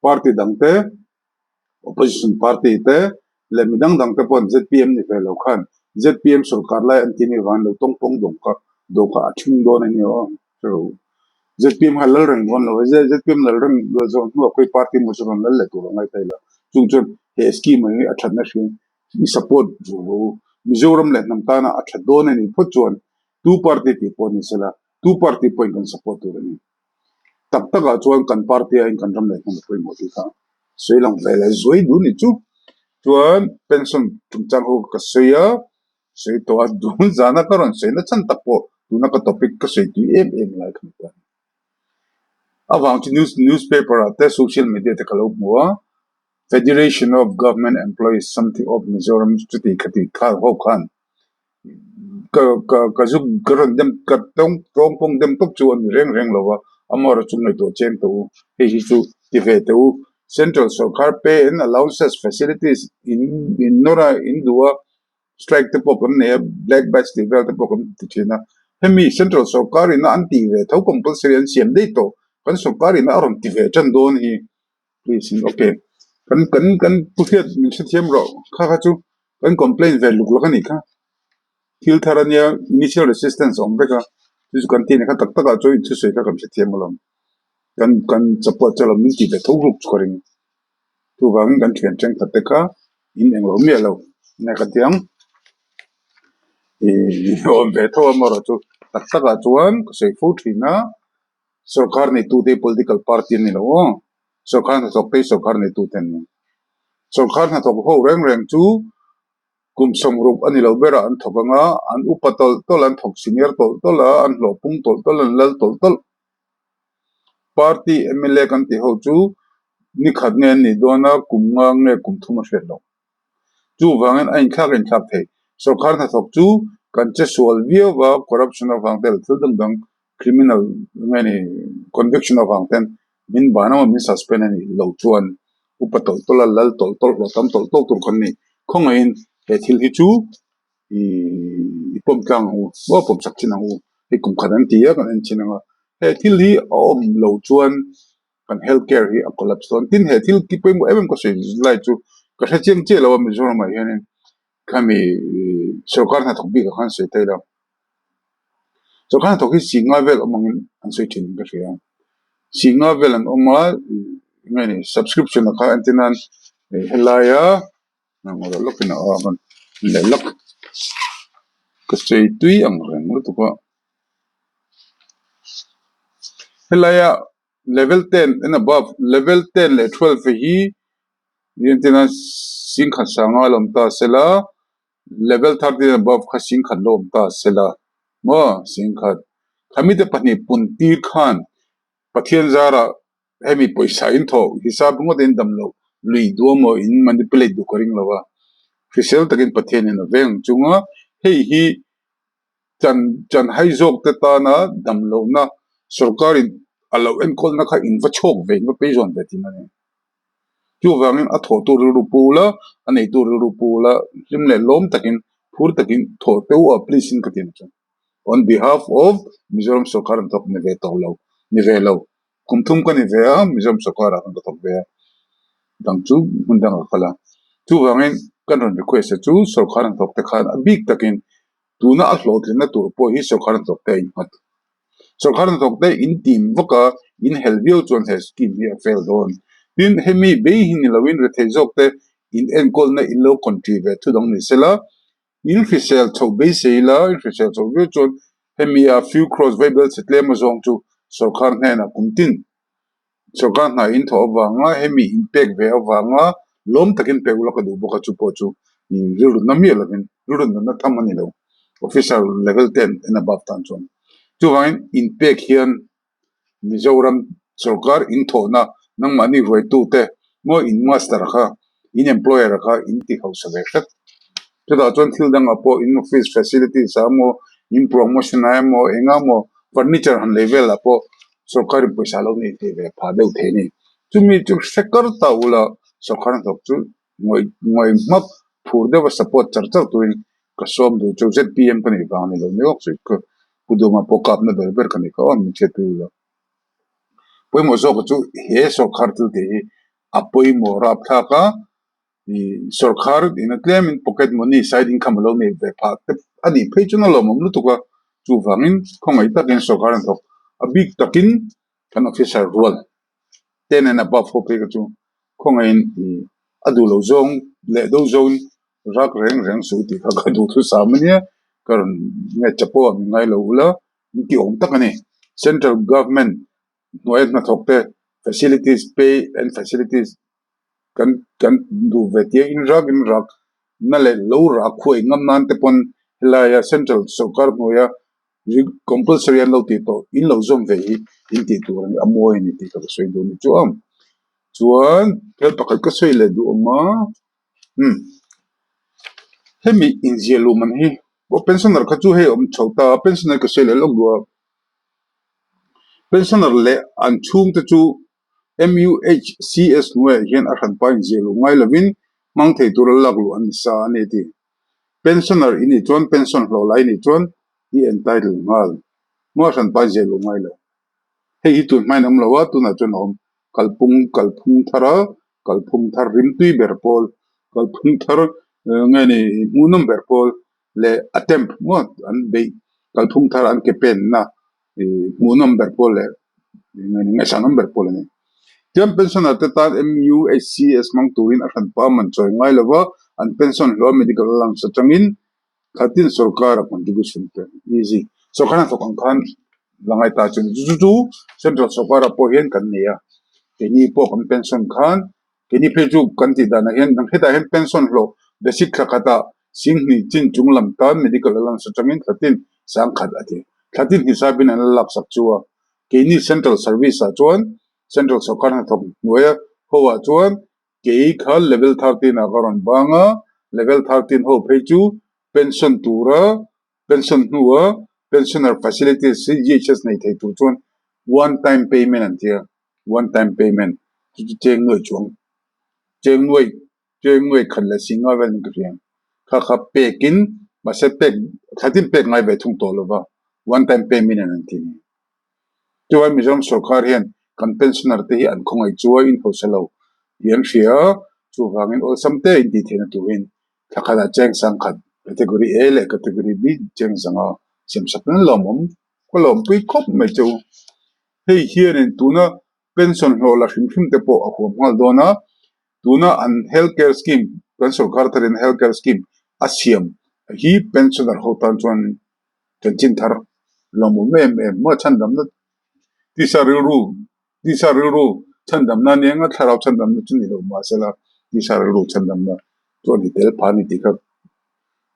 A: party dang te. Opposition party te leh mi dang dang te pawh zpm ni ve lo khan zpm sorkar lai an ti ni vang lo tawng pawng dawng kha dawh kha a thing dawn a nia aw hre zpm kha lal reng dawn lo a zpm lal reng lal zawh hnuah khawi party emaw chu rawn lal leh tur a ngai thei lo chung chuan he scheme hi a thatna hriam i support ru ru Mizoram leh hnam tana a that dawn a nih phawt chuan tu party tih pawh ni sela tu party pawhin kan support tur a ni. Tak takah chuan kan party ah hian kan ram leh hnam a pawimawh tih kha sawi lang ve leh zuai duh ni chu. Chuan pension chungchang ho ka sawi a, sawi tawh a dun zana ka rawn sawi na chhan tak pawh tuna ka topic ka sawi tui em em lai kha ni ta. Avang chu news newspaper ah te social media te ka lo hmu a, Federation of Government Employees something of Mizoram chuti khati kha ho khan Ka ka ka zuk ka rawn dem ka tawng tawng pawng dem tawp chu a ni reng reng lo va, amaherawhchu chu ngaihtuah cheng teh u, hei hi chu ti ve teh u, Central sorkar pay and allowances facilities in in nawr a in duh a, strike te pawh kan nei a, black badge tih vel te pawh kan ti thin a, hemi Central sorkar ina an tih ve tho compulsory an siam daih tawh, kan sorkar ina a rawn ti ve tan dawn hi. Please in ok kan kan kan pu hriat min hrethiam rawh kha kha chu kan complaint ve luk lak a nih kha thil thar ania initial resistance a awm vek a chu chu kan tih nih kha tak tak ah chuan inthusawi kha kan hrethiam alawm kan kan support chu alawm min tih ve tho ruk chu ka ring chuvangin kan thian thenkhat te kha in englo miah lo enge ka ti ang ih awm ve tho amaherawh chu tak tak ah chuan ka sawi fo thin a. Sorkar neitute hi political party an ni lo aw. Sorkar hnathawk te hi sorkar neitute an ni. Sorkar hnathawk ho reng reng chu kum sawmruk a ni lo berah an thawk ang a, an upa tawlh tawlh, an thawk senior tawlh tawlh a, an hlawh pung tawlh tawlh, an lal tawlh tawlh. Party mla kan tih ho chu nikhat nge an nih dawn a, kum nga nge kum thum a hriat loh. Chuvangin a inthlak a inthlak thei. Sorkar hnathawk chu kan che sual viau va, corruption avang te leh thil dang dang criminal nge ni conviction avang ten min ban emaw min suspend a nih loh chuan upa tawlh tawlh a lal tawlh tawlh hlawh tam tawlh tawlh tur kan ni. Khawngaihin he thil hi chu ih i pawm tlang ang u maw pawm sak thin ang u hei kum khat an ti a kan en thin ang a he thil hi a awm loh chuan kan health care hi a collapse dawn tin he thil ki pawimawh em em ka sawi lai chu Ka hre chiang chiah lo a Mizoramah hianin khami sorkar hnathawk bikah khan sawi ta ila. Sorkar hnathawk hi Singa vel awm angin an sawi thin in ka hria. Singa vel an awm a nge ni subscription ah kha entir nan helaia lawkin a awm a leh lawk ka sawi tui ang reng lutuk a. Helaia level 10 and above level 10 leh 12 hi entir nan singkhat sanga a la awm ta sela level 13 and above kha singkhat la awm ta sela maw singkhat khamite pahnih pun tir khan Pathian zarah hemi pawisa in thawh hisap ringawt in dam loh lui duh emaw in manipulate duh ka ring lo a hrisel takin Pathian in a veng ang chunga hei hi chan chanhai zawk te tana dam lohna sorkar in a lo enkawlna kha in va chhawk ve in va pei zawn ve thin a ni. Chuvangin a thawhtu rilru pu ula a neitu rilru pu ula hlim leh lawm takin phur takin thawh teuh a please in ka ti ang chu. On behalf of Mizoram sorkar an thawk ni ve tawh lo ni ve lo kum thum ka ni ve a Mizoram sorkar ah khan ka thawk ve a dang chu hmun dangah ka kal a. Chuvangin kan rawn request a chu sorkar an thawk te khan a bik takin Tuna a hlawhtlinna tur pawh hi sorkar hnathawkte a innghat. Sorkar hnathawkte in tim vak a, in hel viau chuan he scheme hi a fail dawn. Tin, hemi bei hi ni loin rethei zawkte in enkawlna in lo country ve thu dang ni sela, in hrisel chhoh beisei ila, in hrisel chhoh viau chuan hemi a few crores vaibel chhe tlem azawng chu sorkar hnenah kum tin Sorkar hna in thawh avanga hemi in pek ve avanga lawm takin pek ula ka duh bawk a, chu pawh chu rilru na miah lovin rilru nunna tham a ni lo, officer level 10 and above tan chuan. Chuvangin in pek hian Mizoram sorkar in thawhna nangmahni ruaitute maw in master kha in employer kha in ti hausa ve hret. Chutah chuan thil dangah pawh in office facilities ah emaw in promotion ah emaw eng emaw furniture han lei velah pawh sorkar in pawisa lo nei thei ve phah deuh thei a ni. Chumi chu hre kar ta ula sorkar hnathawk chu ngawih ngawih hmak phur deuha support char char turin ka sawm duh chu zpm ka nih vang a ni lo ni awk chu ka pu Duma pawh kapna ber ber ka nih kha aw min hriatpui ula. Pawimawh zawk chu he sorkar thil tih hi a pawimawh rapthlak a. Sorkar ina tlemin pocket money side income a lo nei ve phah te a nih phei chuan a lawmawm lutuk a, chuvangin khawngaih takin sorkar an thawk a bik takin kan officer rual ten and above ho phei kha chu khawngaihin a duh lo zawng leh do zawngin rak reng reng suh tih kha ka duh thusam a nia ka rawn nge chapo ang ngai lo ula in ti awm tak a ni central government hnuaia hnathawk te facilities pay and facilities kan kan duh ve tia in rak in rak na leh lo rak khuai ngam nan te pawn helaia central sorkar hnuaia compulsory an lo tih tawh in lo zawm ve hi in tih tur a ni a mawi a ni tih ka va sawi duh a ni chu ang chuan thil pakhat ka sawi leh duh awm a umm hemi inziah luh man hi aw pensioner kha chu hei a awm chho ta a pensioner ka sawi leh lawk duh a pensioner leh an chhungte chu. MUHCS hnuaiah hian a hranpa inziah luh ngai lovin hmang thei tura lak luh an ni sa a ni a ti. Pensioner i nih chuan pension hlawh lai nih chuan i entitle nghal. Maw a hranpa inziah luh ngai lo. Hei hi tun hmain a awm lo a, tunah chuan a awm. Kalpung kalphung thar a, kalphung thar rimtui ber pawl, kalphung thar nge ni hmuhnawm ber pawl leh attempt ngawt an beih kalphung thar an ke penna hmuhnawm ber pawl leh ngaihsanawm ber pawl a ni. Tichuan pensioner te tan MUHCS hmang turin a hranpa man chawi ngai lova an pension hlawh medical allowance atangin thlatin sorkar a contribution te easy sorkar hnathawk ang khan la ngai ta chu chu chu central sorkar ah pawh hian kan nei a keini pawh kan pension khan Keini phei chu kan tih danah hian hetah hian pension hlawh basic thla khatah Singhnih chin chung lam tan medical allowance atangin thla tin sangkhat a ti. Thla tin hisapin an la laksak chu a. Keini central service ah chuan central sorkar hnathawk hnuaia ho ah chuan kei kha level 13 ah ka rawn bang a, level 13 ho phei chu pension tura pension hnua pensioner facilities hi GHS nei thei tur chuan one time payment an ti a. One time payment chu chu cheng nuai chuang cheng nuai cheng nuai khat leh si ngai vel in ka hria kha kha pek in mahse pek thla tin pek ngai ve thung tawh lova one time payment in an ti ni. Chuan Mizoram sorkar hian kan pensioner te hi an khawngaih chu a in hausa lo tih an hria a. Chuvangin awlsam te intih theihna turin thla khatah cheng sangkhat Category A leh Category B cheng zanga siamsak in lawmawm ka lawmpui khawp mai che u. Hei hianin tuna pension hlawh la hrim hrim te pawh a huam nghal dawn a, tuna an health care scheme kan sorkar tharin health care scheme a siam hi pensioner ho tan chuan chanchin thar lawmawm em em maw chhandamna tisa rilru tisa rilru chhandamna nia nga thlarau chhandamna chu ni lo mahsela tisa rilru chhandamna chu a ni tel phah a ni tih kha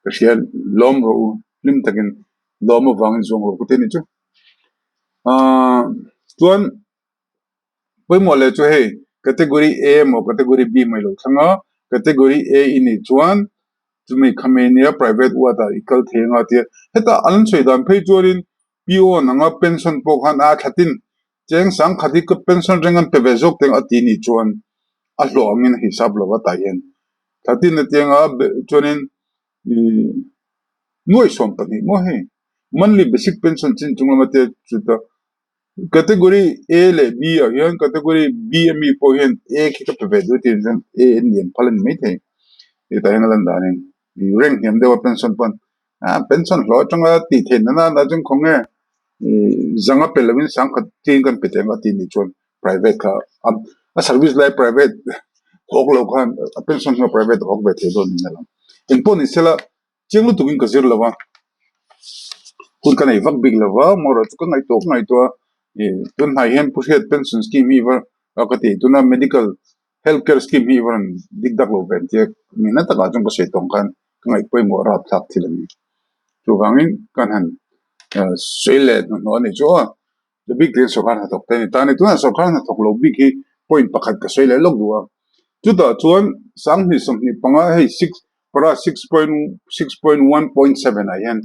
A: ka hria lawm rawh u hlim takin lawm avangin zuang rawh ku te ni chu aaa chuan pawimawh leh chu hei category A emaw category B mai lo thleng a category A i nih chuan chumi khami nia private ward ah i kal thei anga tia hetah an sawi dan phei chuanin peon anga pension pawh khan a thlatin cheng sangkhat hi ka pension reng an pe ve zawk teng a ti nih chuan a hlawh angin a hisap lo a tah hian thlatin atianga chuanin ihh nuaih 12 maw hei monthly basic pension chin chung lama te chuta category A leh B ah hian category B ami pawh hian A khi ka pe ve duh tih chuan A an lian phal a ni maithei hetah hian a lan danin rank hniam deuha pension pawn ah pension hlawh atanga tih theih na nana chuan khaw nge ih zanga pe lovin sangkhat chiin kan pe thei ang a tih nih chuan private kha a service lai private hawk lo khan a pension hnuah private a hawk ve thei dawn niin a lang engpawh ni sela chiang lutukin ka zir lo va hun ka nei vak bik lo va moral chu ka ngaihtuah ka ngaihtuah a ih tun hnai hian pu hriat pension scheme hi va ka ti tuna medical health care scheme hi va rawn dik dak lo ve ang tia nihna takah chuan ka sawi tawng khan ka ngaih pawimawh rapthlak thil a ni chuvangin kan han sawi leh hnuhnawh a nih chu aw. Chu bik tiin sawrkar hnathawk te a ni ta a ni. Tunah sawrkar hnathawk lo bik hi point pakhat ka sawi leh lawk duh a. Chutah chuan 2025 hei six para 6.6.1.7 ah hian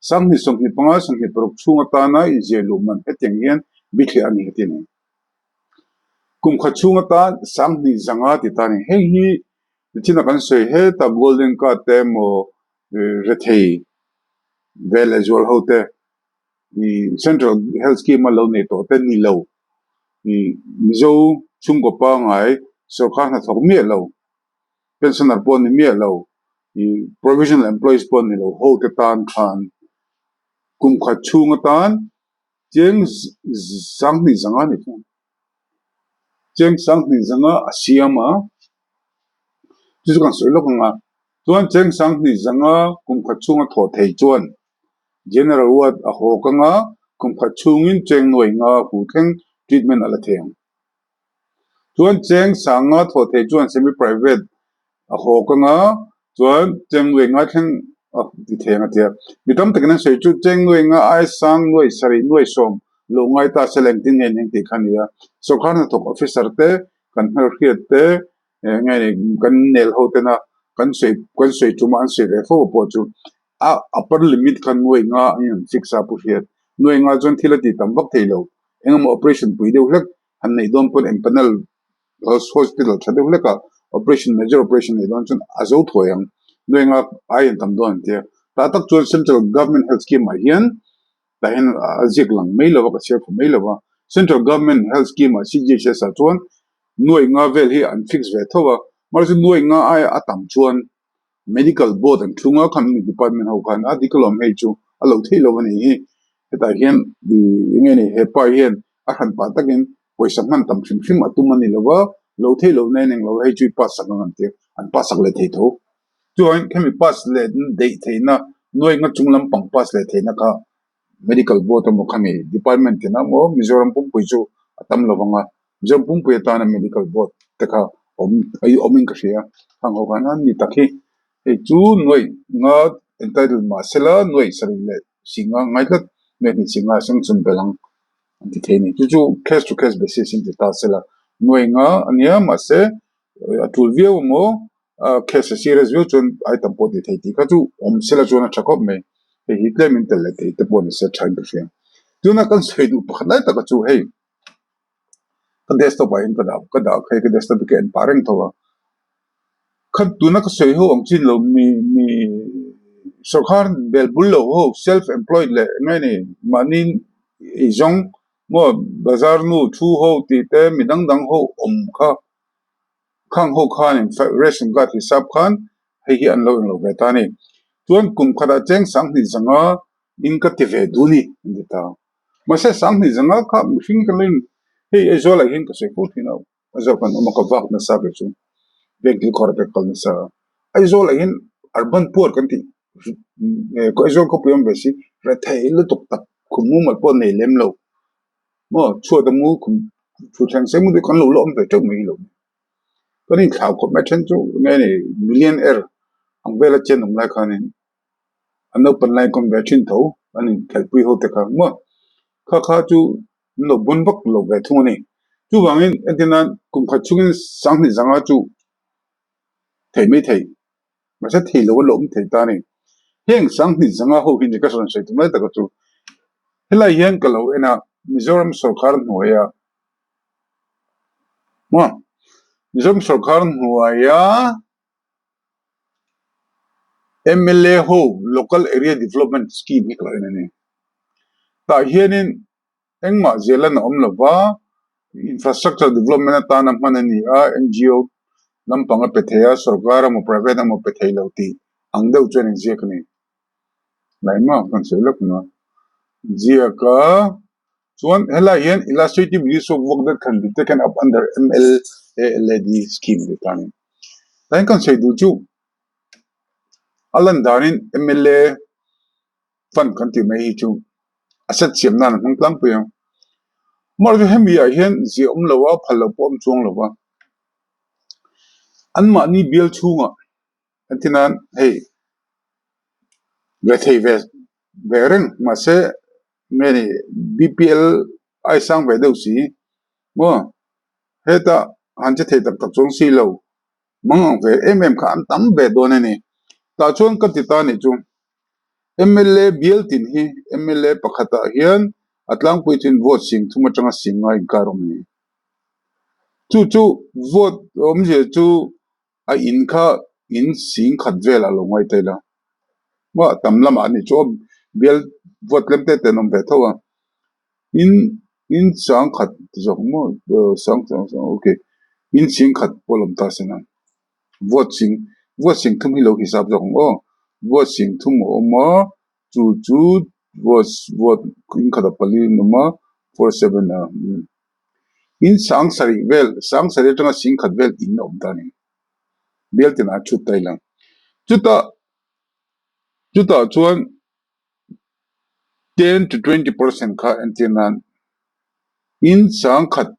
A: 2025 26 chhung atana inziah luh man hetiang hian bithliah a ni heti a ni. Kum khat chhung atan 2500 ti ta a ni. Hei hi nichina kan sawi heta golden card te emaw rethei ve leh zual ho te Central Health Scheme a lo nei tawh te ni lo. Mizo chhungkaw pangngai sorkar hnathawk miah lo, pensioner pawh ni miah lo, provisional employees pawh ni lo ho te tan khan kum khat chhung atan cheng 2500 ni thung. Cheng 2500 a siam a, chu chu kan sawi lawk ang a, chuan cheng 2500 kum khat chhunga thawh thei chuan General ward a haw ka nga, kum khat chhungin cheng nuai nga hu thleng treatment a la thei ang. Chuan cheng sang nga thawh thei chuan semi private a haw ka nga, chuan cheng nuai nga thleng a ti thei ang a ti a. Mi tam takin an sawi chu cheng nuai nga ai sang nuai sarih nuai sawm lo ngai ta se la engtin nge an eng tih kha a ni a. Sawrkar hnathawk officer te, kan hmelhriat te, nge ni kan nel ho tena kan sawi kan sawi tuma an sawi ve fo pawh chu a upper limit kha nuai nga a in fix a pu hriat nuai nga chuan thil a tih tam vak thei lo engemaw operation pui deuh hlek han neih dawn pawn empanel hospital tha deuh hlek a operation major operation neih dawn chuan a zo thuai ang nuai nga ai an tam dawn an tia tah tak chuan central government health scheme ah hian tah hian a ziak lang mai lo a ka chhiar phu mai lo a central government health scheme ah C_G_H_S ah chuan nuai nga vel hi an fix ve tho a mahse nuai nga aia a tam chuan medical board an thung a khami department ho khan a dik alawm hei chu a lo theih lo a nih hi hetah hian ih eng nge ni hepa hian a hran pah takin pawisa hman tam hrim hrim a tum a ni lo va lo theih loh na in englo hei chu i pass sak ang an ti a an pass sak leh thei tho chuan khami pass leh daih theihna nuai nga chung lampang pass leh theihna kha medical board emaw khami department tina maw Mizoram pumpui chu a tam lo vang a Mizoram pumpui atana medical board te kha awm awmin ka hria hang ho khan a ni tak hi hei chu nuaih nga entitled mahsela nuaih sarih leh si nga ngai tlat nuaih hnih si nga seng chun belh ang an ti thei a ni chu chu case to case basis in ti ta sela nuaih nga ania mahse a tul viau emaw case a serious viau chuan ai tam pawh tih theih tih kha chu awm sela chuan a tha khawp mai hei hi tlem in tel leh thei te pawh ni se tha in ka hria tuna kan sawi duh pakhat lai taka chu hei ka desktop ah hian ka dah ka dah hei ka desktop hi ka en pah reng tho a kha tuna ka sawi ho ang chin lo mi mi sawrkar bel bul lo ho self employed leh eng nge ni mahni eizawng maw bazar nu thu ho tih te mi dang dang ho awm kha. Khang ho khanin ration card hisap khan hei hi an lo englo ve ta a ni. Chuan kum khatah cheng sanghnih zanga in ka ti ve duh a ni an ti ta. Mahse sanghnih zanga kha mihring ka lo in hei Aizawl ah hian ka sawi fo thin a, Aizawl kan awm a ka vak nasa ve chu bank thil khawr te ka kal nasa a. Aizawl ah hian urban poor kan tih Aizawl khawpui awm ve si rethei lutuk tak khum mumal pawh nei lem lo maw chhuat a mu khum thutthleng sei mu te kan lo la awm ve teuh mai lo. Kan inthlau khawp mai then chu nge ni millionaire ang vela chen awm lai khanin an naupan lai kawm ve thin tho an inkhelhpui ho te kha maw kha kha chu an lo bun vak lo ve thung a ni. Chuvangin entir nan kum khat chhungin sanghnih zanga chu thei mai thei mahse thei lo a la awm thei ta a ni. Heng sanghnih zanga ho hi ni ka rawn sawi tum lai taka chu helai hian ka lo en a Mizoram sawrkar hnuaia maw Mizoram sawrkar hnuaia M_L_A ho Local Area Development Scheme hi ka lo en a ni. Tah hianin engmah zel an awm lo va, infrastructure development atana hman a ni a, N_G_O lampang a pe thei a, sorkar emaw private emaw pe thei lo tih ang deuh chuan inziak a ni. Laihma kan sawi lawk ang a, ziak a chuan helai hian illustrative list of work that can be taken up under M_L_A_L_A_D scheme tih tan a ni. Tlai kan sawi duh chu a lan danin M_L_A fund kan tih mai hi chu a set siam nan a hmang tlangpui a, amaherawhchu hemi ah hian ziah awm lo a phal loh pawh a awm chuang lo va, anmahni bial chhungah entir nan hei rethei ve ve reng mahse nge ni B_P_L a i sang ve deuh si maw heta han che thei tak tak chuang si lo mang ang ve em em kha an tam ve dawn a ni tah chuan ka ti ta a nih chu M_L_A bial tin hi M_L_A pakhatah hian a tlangpui thin vote sing thum atanga sing ngai inkar awm a ni chu chu vote awmzia chu. A in kha in sing khat vel a lo ngaih ta ila maw tam lamah a nih chu aw bial vote tlem te te an awm ve tho a in in sang khat ti zawk maw sang sang sang okay in sing khat pawh a lawm ta sin a vote sing vote sing thum hi lo hisap zawk ang aw vote sing thum a awm a chu chu vote vote in khat a pali an awm a 47 a. In sang sarih vel, sang sarih atanga sing khat vel in a awm ta a ni. Bial tinah a chhut ta ila. Chutah, chutah chuan 10 to 20% kha entir nan in sang khat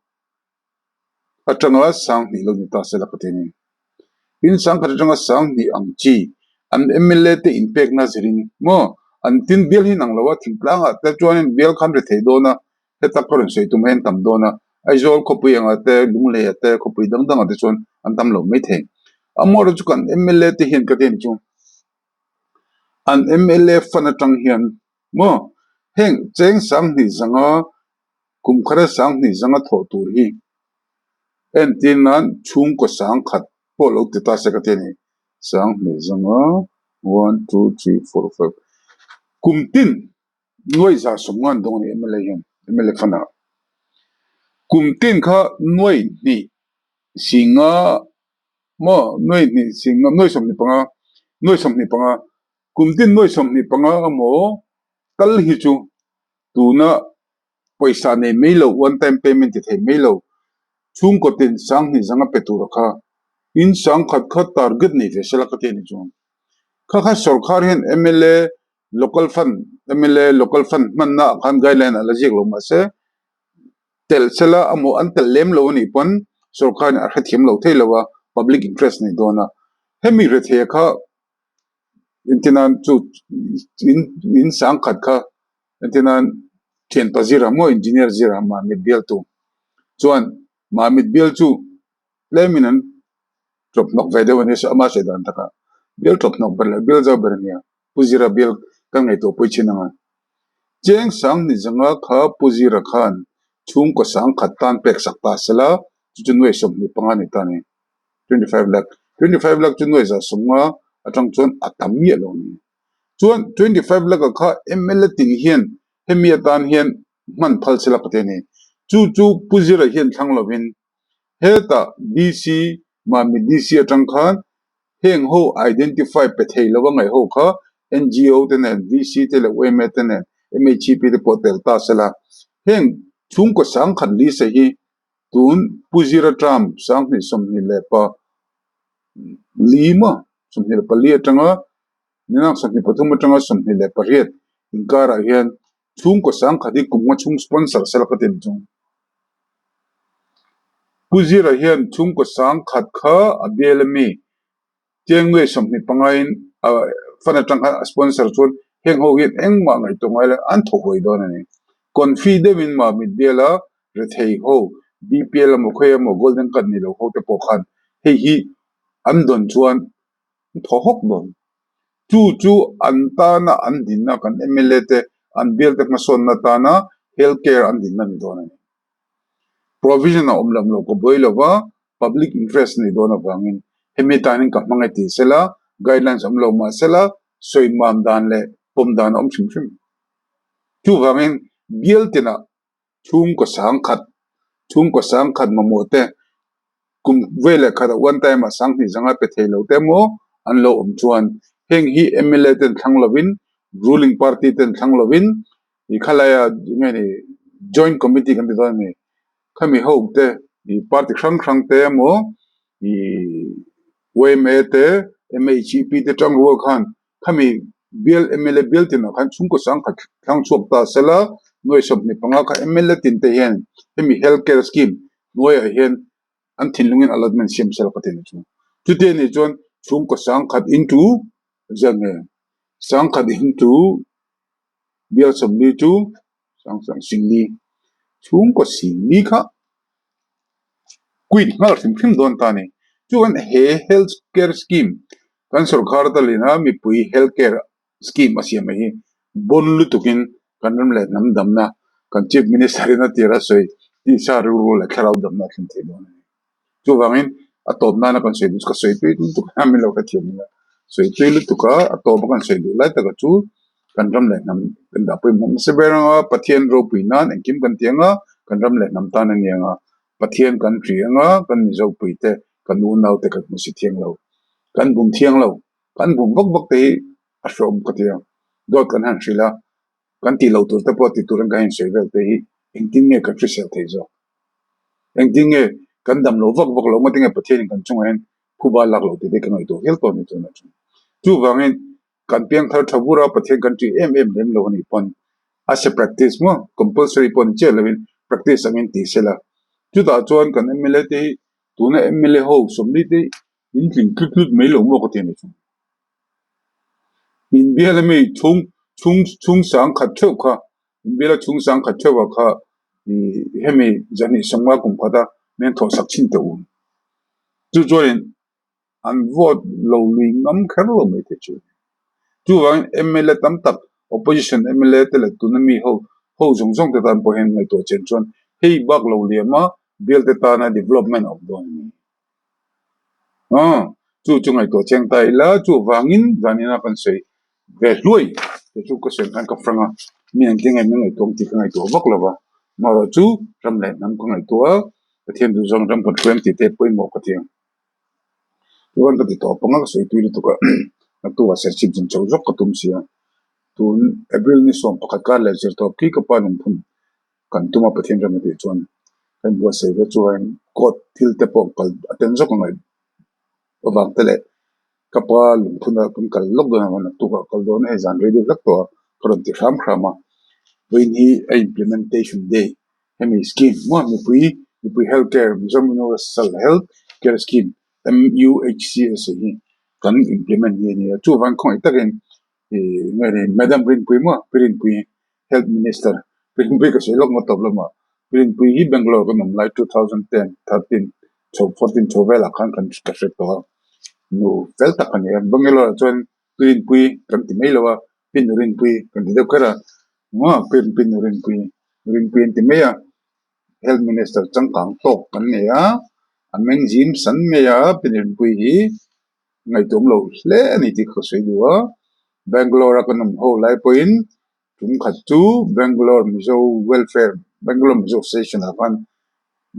A: atanga sang hnih lo ni ta se la ka ti a ni. In sangkhat atanga sanghnih ang chi an M_L_A te inpekna zirin maw an tin bial hi nang lo a thingtlangah te chuanin bial khan ri thei dawn a heta ka rawn sawi tum hian tam dawn a Aizawl khawpui angah te Lungleiah te khawpui dang dangah te chuan an tam lo mai thei. Amaherawhchu chu kan M_L_A te hian ka ti chu an M_L_A fund atang hian maw heng cheng sanghnih zanga kum khata sanghnih zanga thawh tur hi entir nan chhungkaw sangkhat pawh lo ti ta se ka ti a ni. Sanghnih zanga one two three four five kum tin nuai za sawm ngan dawng a ni M_L_A hian M_L_A fund ah kum tin kha nuai hnih singa maw nuai hnih singa nuai 25 nuai 25 kum tin nuai 25 emaw kal hi chu tuna pawisa nei mai lo one time payment ti thei mai lo chhungkaw tin sanghnih zanga pe tura kha in sangkhat kha target nei ve sela ka ti a ni chuan kha kha sorkar hian M_L_A local fund M_L_A local fund hmanna ah khan guideline a la ziak lo mahse telh sela amaw an telh lem lo anih pawn sorkar in a hrethiam lo thei lo a public interest nei dawn a hemi rethei kha entir nan chu in in sangkhat kha entir nan thianpa zira maw engineer zira Mamit bialtu chuan Mamit bial chu tlemin an tawp hnawk ve deuh a ni ama sawi dan takah bial tawp hnawk ber leh bial zau ber a nia Pu Zira bial kan ngaihtuah pawh i chhin ang a cheng sanghnih zanga kha Pu Zira khan chhungkaw sangkhat tan pek sak ta sela chu chu nuai 25 a ni ta a ni. 25 lakh 25 lakh chu nuai za 50 atang chuan a tam miah lo a ni. Chuan 25 lakh ah kha M_L_A tin hian hemi atan hian hman phal sela ka ti a ni. Chu chu Pu Zira hian thlang lovin hetah D_C. Mamit DC atang khan heng ho identify pe thei lo a ngaih ho kha NGO te nen, VC te leh yma te nen, MHEP te pawh tel ta sela. Heng chhungkaw sangkhat list hi tun Pu Zira term 2024 maw 24 atanga Ninang 23 atanga 28 inkarah hian chhungkaw sangkhat hi kum nga chhung sponsor sela ka ti ni chung. Pu Zira hian chhungkaw sangkhat kha a bial ami Chengnuai 25 in a fund atang khan a sponsor chuan heng ho hian engmah ngaihtuah ngai lo an thaw huai dawn a ni. Confi deuhin Mamit biala rethei ho BPL emaw khawi emaw Golden Card ni lo ho te pawh khan hei hi an dawn chuan an thaw hawk dawn. Chu chu an tana an dinna kan mla te an bial te hmasawnna tana health care an dinna ni dawn a ni. Provision a awm lam lo ka buai lo va, public interest nei dawn avangin hemi tanin ka hmang e tih sela, guidelines awm lo mah sela sawi mam dan leh pawm dan a awm hrim hrim. Chuvangin bial tinah chhungkaw sangkhat, chhungkaw sangkhat mamawh te kum ve leh khatah one time ah 2000 zanga pe thei lo te emaw an lo awm chuan heng hi mla ten thlang lovin ruling party ten thlang lovin i khalaia nge ni joint committee kan ti dawn a ni khami ho te i party hrang hrang te emaw i yma te mhep te tang rual khan khami bial mla bial tinah khan chhungkaw sangkhat thlang chhuak ta sela nuai 25 kha mla tin te hian hemi health care scheme hnuaiah hian an thinlungin allotment siam sela ka ti ni chu. Chuti anih chuan chhungkaw sangkhat into zia nge sangkhat into bial 40 chu sang 40 chhungkaw 40 kha quit nghal hrim hrim dawn ta a ni. Chuan he health care scheme kan sorkar talina mipui health care scheme a siam mai hi bawn lutukin kan ram leh hnam damna kan chief minister in a tir a sawi tisa rilru leh thlarau damna a thlen thei dawn a ni. Chuvangin a tawp nana kan sawi duh chu ka sawi tui lutuk a min lo hrethiam ila sawi tui lutuk a a tawp a kan sawi duh lai taka chu kan ram leh hnam kan dah pawimawh hmasa ber anga Pathian ropui nan engkim kan ti anga kan ram leh hnam tan a ni anga Pathian kan ri anga kan Mizopui te kan unau te kan hmu si thiang lo kan bum thiang lo. Kan bum vak vak te hi a hreawm ka ti a, dawt kan han hrilh a, kan tih loh tur te pawh ti turin kan insawi vel te hi engtin nge kan hrisel thei zawk? Engtin nge kan dam loh vak vak loh ngawtin nge Pathianin kan chungah hian phuba lak loh tih te ka ngaihtuah hial tawh a ni tunah chuan. Chuvangin kan piangthar tha bur a, Pathian kan ṭih em em lem lo a nih pawn as a practice maw compulsory pawh ni chiah lovin practice angin ti sela. Chutah chuan kan mla te hi tuna mla ho 40 te hi In tling tlut tlut mai lo maw ka ti a ni chu. In bial ami chhung chhung chhung 10,000 theuh kha in biala chhung 10,000 theuh ah kha ih hemi 250 kum khat a men thawh sak chin teh u. Chu chuanin an vote lo lui ngam kher lo mai thei chu. Chuvangin mla tam tak opposition mla te leh tuna mi ho ho zawng zawng te tan pawh hian ngaihtuah chian chuan hei bak lo liam a bial te tana development a awm dawn a ni. Aw, chu chu ngaihtuah chiang ta ila, chuvangin zanina kan sawi ve hluai te chu ka sawi khan ka frang a, mi an ti nge min ngaihtuah ang tih ka ngaihtuah vak lo va, amaherawh chu ram leh hnam ka ngaihtuah a, Pathian duh zawng ram kan hruai ang tih te pawimawh ka ti ang. Chuan ka ti tawp ang a, ka sawi tui lutuk a, naktuk ah serchhip zin chauh zawk ka tum si a, tun April ni 11 kar leh zirtawp khi ka pa lungphun kan tum a Pathian ram a tih chuan kan buatsaih ve chuan court thil te pawh kal a tel zawk ang avang te leh ka pa lungphun a kan kal lawk dawn avang naktuk ah kal dawn a hei zan rei deuh hlek tawh a ka rawn ti hram hram a vawiin hi a implementation day hemi scheme maw mipui mipui health care Mizoram Universal Health Care Scheme M_U_H_C_S hi kan implement ni a ni a chuvang khawngaih takin ih nge ni Madam Rinpuii maw Pi Rinpuii Health Minister Pi Rinpuii ka sawi lawk ngawt tawp lamah Pi Rinpuii hi Bangalore kan awm lai 2010, 13 chho 14 chho velah khan kan ka hre tawh a nu fel tak a ni a Bangalore ah chuan Pi Rinpuii kan ti mai lo a Pi Nu Rinpuii kan ti deuh kher a maw Pi Pi Nu Rinpuii Rinpuii an ti mai a Health Minister changkang tawk kan nei a a meng zim san mai a Pi Nu Rinpuii hi ngaihtuam lo hle a ni tih ka sawi duh a, Bangalore a kan awm ho lai pawhin tum khat chu Bangalore Mizo Welfare Bangalore Mizo Association ah khan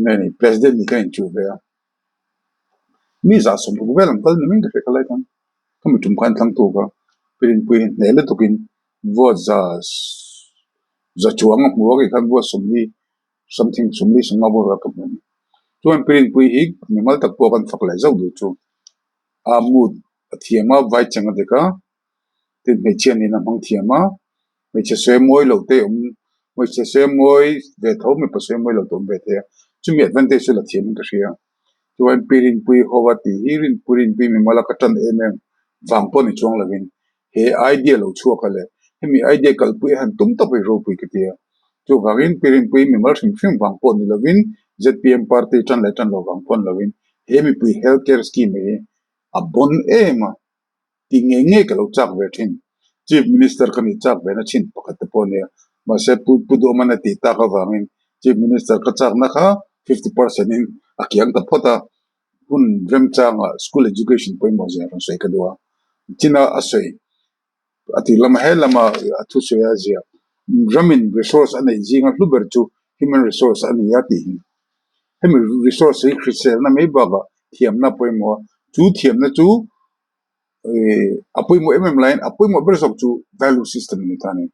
A: nge ni President nih ka inchuh ve a. Mi 60 vel an kal ni mai ka hria kha lai khan. Ka mi tum khan thlang tuk a, Pi Rinpuii hi hneh lutukin vote za chuang a hmu a, kei khan vote 40 something 40 50 bawr vel ka hmu a ni. Chuan Pi Rinpuii hi mimal tak pawh kan fak leh zauh duh chu a mood a thiam a, vai cheng a dik a, tin hmeichhia nen a hmang thiam a, hmeichhe sawi mawi loh te awm hmeichhe sawi mawi ve tho mipa sawi mawi loh te awm ve thei a, chumi advantage chu la thiam in ka hria. Chuan Pi Rinpuii ho a tih hi Rinpui Rinpui mimal a ka tan em em vang pawh ni chuang lovin he idea lo chhuak a le hemi idea kalpui a han tum tawp hi ropui ka ti a. Chuvangin Pi Rinpuii mimal hrim hrim vang pawh ni lovin zpm party tan leh tan lo vang pawh ni lovin he mipui health care scheme hi a bon em a. Tih ngei ngei ka lo chak ve thin. Chief Minister ka nih chak ve na thin pakhat te pawh a nia. Mahse Pu Pu Duhman a tih tak avangin Chief Minister ka chakna kha 50% in a kiang ta phawt a. Hun remchangah school education pawimawh zia rawn sawi ka duh a. China a sawi a tih lama he lama a thusawi a ziah ramin resource a neih zinga hlu ber chu human resource a ni a tih hi. Hemi resource hi hriselna mai bakah thiamna pawimawh a, chu thiamna chu a pawimawh em em laiin a pawimawh ber zawk chu value system a ni ta a ni.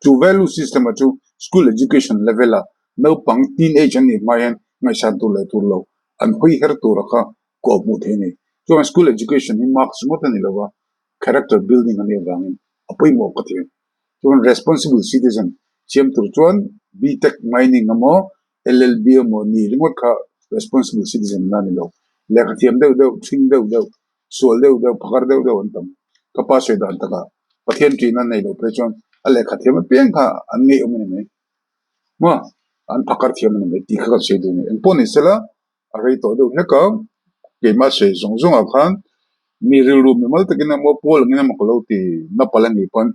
A: Chu value system ah chu school education level ah naupang teenage an nih hma hian ngaihsan tur leh tur lo an hawi her tur a kha kawh hmuh theih a ni. Chuan school education hi marks ngawt a ni lo va, character building a nih avangin a pawimawh ka ti. Chuan responsible citizen siam tur chuan B-Tech mining emaw LLB emaw ni ringawt kha responsible citizen na ni lo. Lehkha thiam deuh deuh, thing deuh deuh, sual deuh deuh, phakar deuh deuh an tam. Ka pa sawi dan takah Pathian ṭihna nei loh phei chuan a lehkha thiam apiang kha an ngeiawm a ni mai. Maw? An phakar thiam a ni mai tih kha kan sawi duh a ni. Engpawh ni sela a rei tawh deuh hlek a, keimah sawi zawng zawngah khan mi rilru mimal takin emaw pawl angin emaw ka lo ti na palh a nih pawn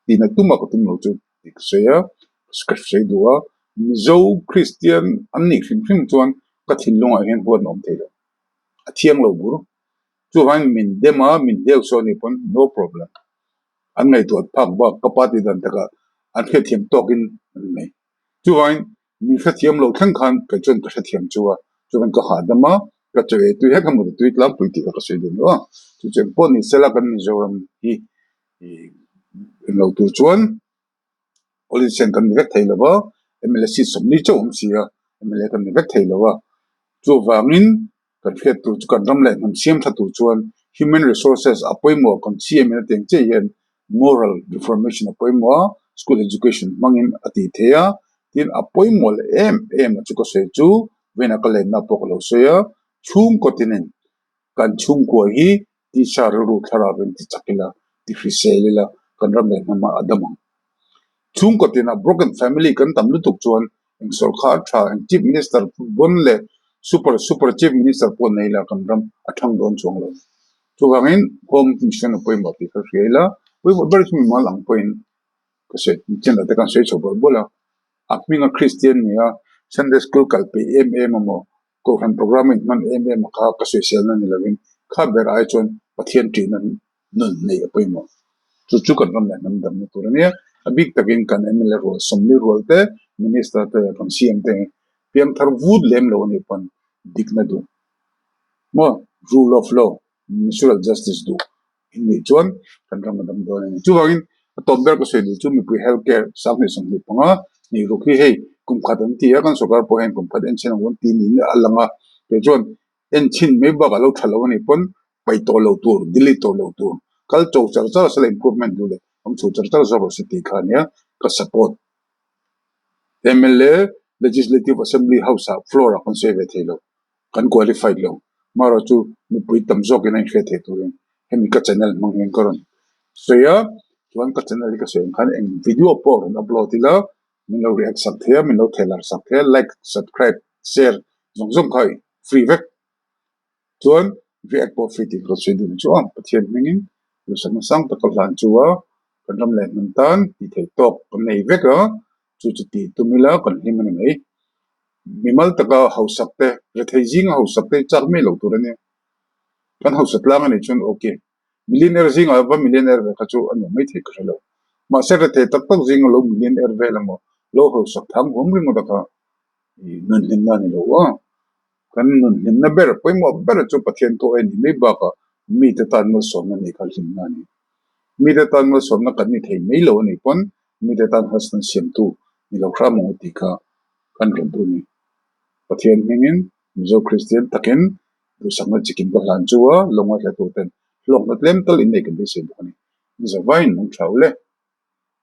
A: tihna tumah ka tum lo chu tih ka sawi a, ka sawi duh a, Mizo Kristian an nih hrim hrim chuan ka thinlungah hian huat a awm thei lo, a thiang lo bur. Chuvangin min dem a, min hleu sawn a nih pawn no problem. An ngaihtuah phak bak ka pa tih dan takah an hriatthiam tawkin an nei. Chuvangin Min hrethiam lo thleng khan kei chuan ka hrethiam chu a, chuan ka hahdam a, ka chaw ei tui hek emaw tui tlangpui tih kha ka sawi duh lo a, chu chu engpawh ni sela kan Mizoram hi eng lo tur chuan politician kan ni vek thei lo va, mla seat 40 chauh awm si a, mla kan ni vek thei lo a, chuvangin Kan hriat tur chu kan ram leh hnam siam tha tur chuan human resources a pawimawh kan CM in a teng chiah hian moral reformation a pawimawh a, school education hmangin a tih thei a, tin a pawimawh leh em em a chu ka sawi chu vawiinah ka lenna pawh ka lo sawi a, chhungkaw tinin kan chhungkua hi tisa rilru thlarau in ti chak ila, ti hrisel ila kan ram leh hnamah a dam ang. Chhungkaw tinah broken family kan tam lutuk chuan eng sawrkar tha, eng chief minister bon leh super super chief minister pawh nei ila kan ram a thang dawn chuang lo. Chuvangin home mission a pawimawh tih kha hria ila, pawimawh ber chu mimal ang pawhin ka sawi chenah te kan sawi chho bawlh bawlh a, a hminga Kristian nia Sunday school kal peih em em amaw Kohhran programme in hman em em a kha ka sawiselna ni lovin kha ber ai chuan Pathian ṭihna nun nei a pawimawh. Chu chu kan ram leh hnam damna tur a nia. A bik takin kan mla rual, 40 rual te, Minister te leh kan CM te hi piangthar vut lem lo a nih pawn dikna duh maw rule of law, natural justice duh in nih chuan kan ram a dam dawn a ni. Chuvangin a tawp ber ka sawi duh chu mipui health care 2025 hnih ruk hi hei kum khat an ti a, kan sorkar pawh hian kum khat en chhin ang an ti niin a lang a, kei chuan en chhin mai bakah lo tha lo a nih pawn paih tawh lo tur, delete tawh lo tur, kal cho char char se la improvement duh leh awm chho char char zawk rawh se tih kha a nia ka support. Mla Legislative Assembly House ah floor ah kan sawi ve thei lo. Kan qualified lo. Marawh chu mipui tam zawkin a inhriat theih turin hemi ka channel hmang hian ka rawn sawi a, chuan ka channel hi ka sawi ang khan eng video pawh rawn upload ila min lo react sak thei a, min lo thehlar sak thei a, like, subscribe, share zawng zawng kha free vek. Chuan react pawh free tih ka rawn sawi duh chu a, Pathian hmingin duhsakna sang tak ka hlan chu a, kan ram leh hnam tan tih theih tawk kan nei vek a. Chu chu tih tum ila kan hlim a ni mai. Mimal taka hausak te, rethei zinga hausak te hi chak mai lo tur a nia. Kan hausa tlang a nih chuan ok. Millionaire zingah va millionaire ve kha chu a nuam mai thei ka hre lo. Mahse rethei tak tak zinga lo millionaire vel emaw lo hausak thang huam ringawt a kha nun hlimna a ni lo a. Kan nun hlimna ber, pawimawh ber chu Pathian thu a nih mai bakah mite tan malsawmna nih kha hlimna a ni. Mite tan malsawmna kan ni thei mai lo a nih pawn mite tan harsatna siamtu ni lo hram ang u tih kha kan rawn duh a ni. Pathian hmingin Mizo Kristian takin duhsakna chikim ka hlan chu a, lawnga hla tuten hlawkna tlem tal innei kan beisei bawk a ni. Zavaiin nung tha u le.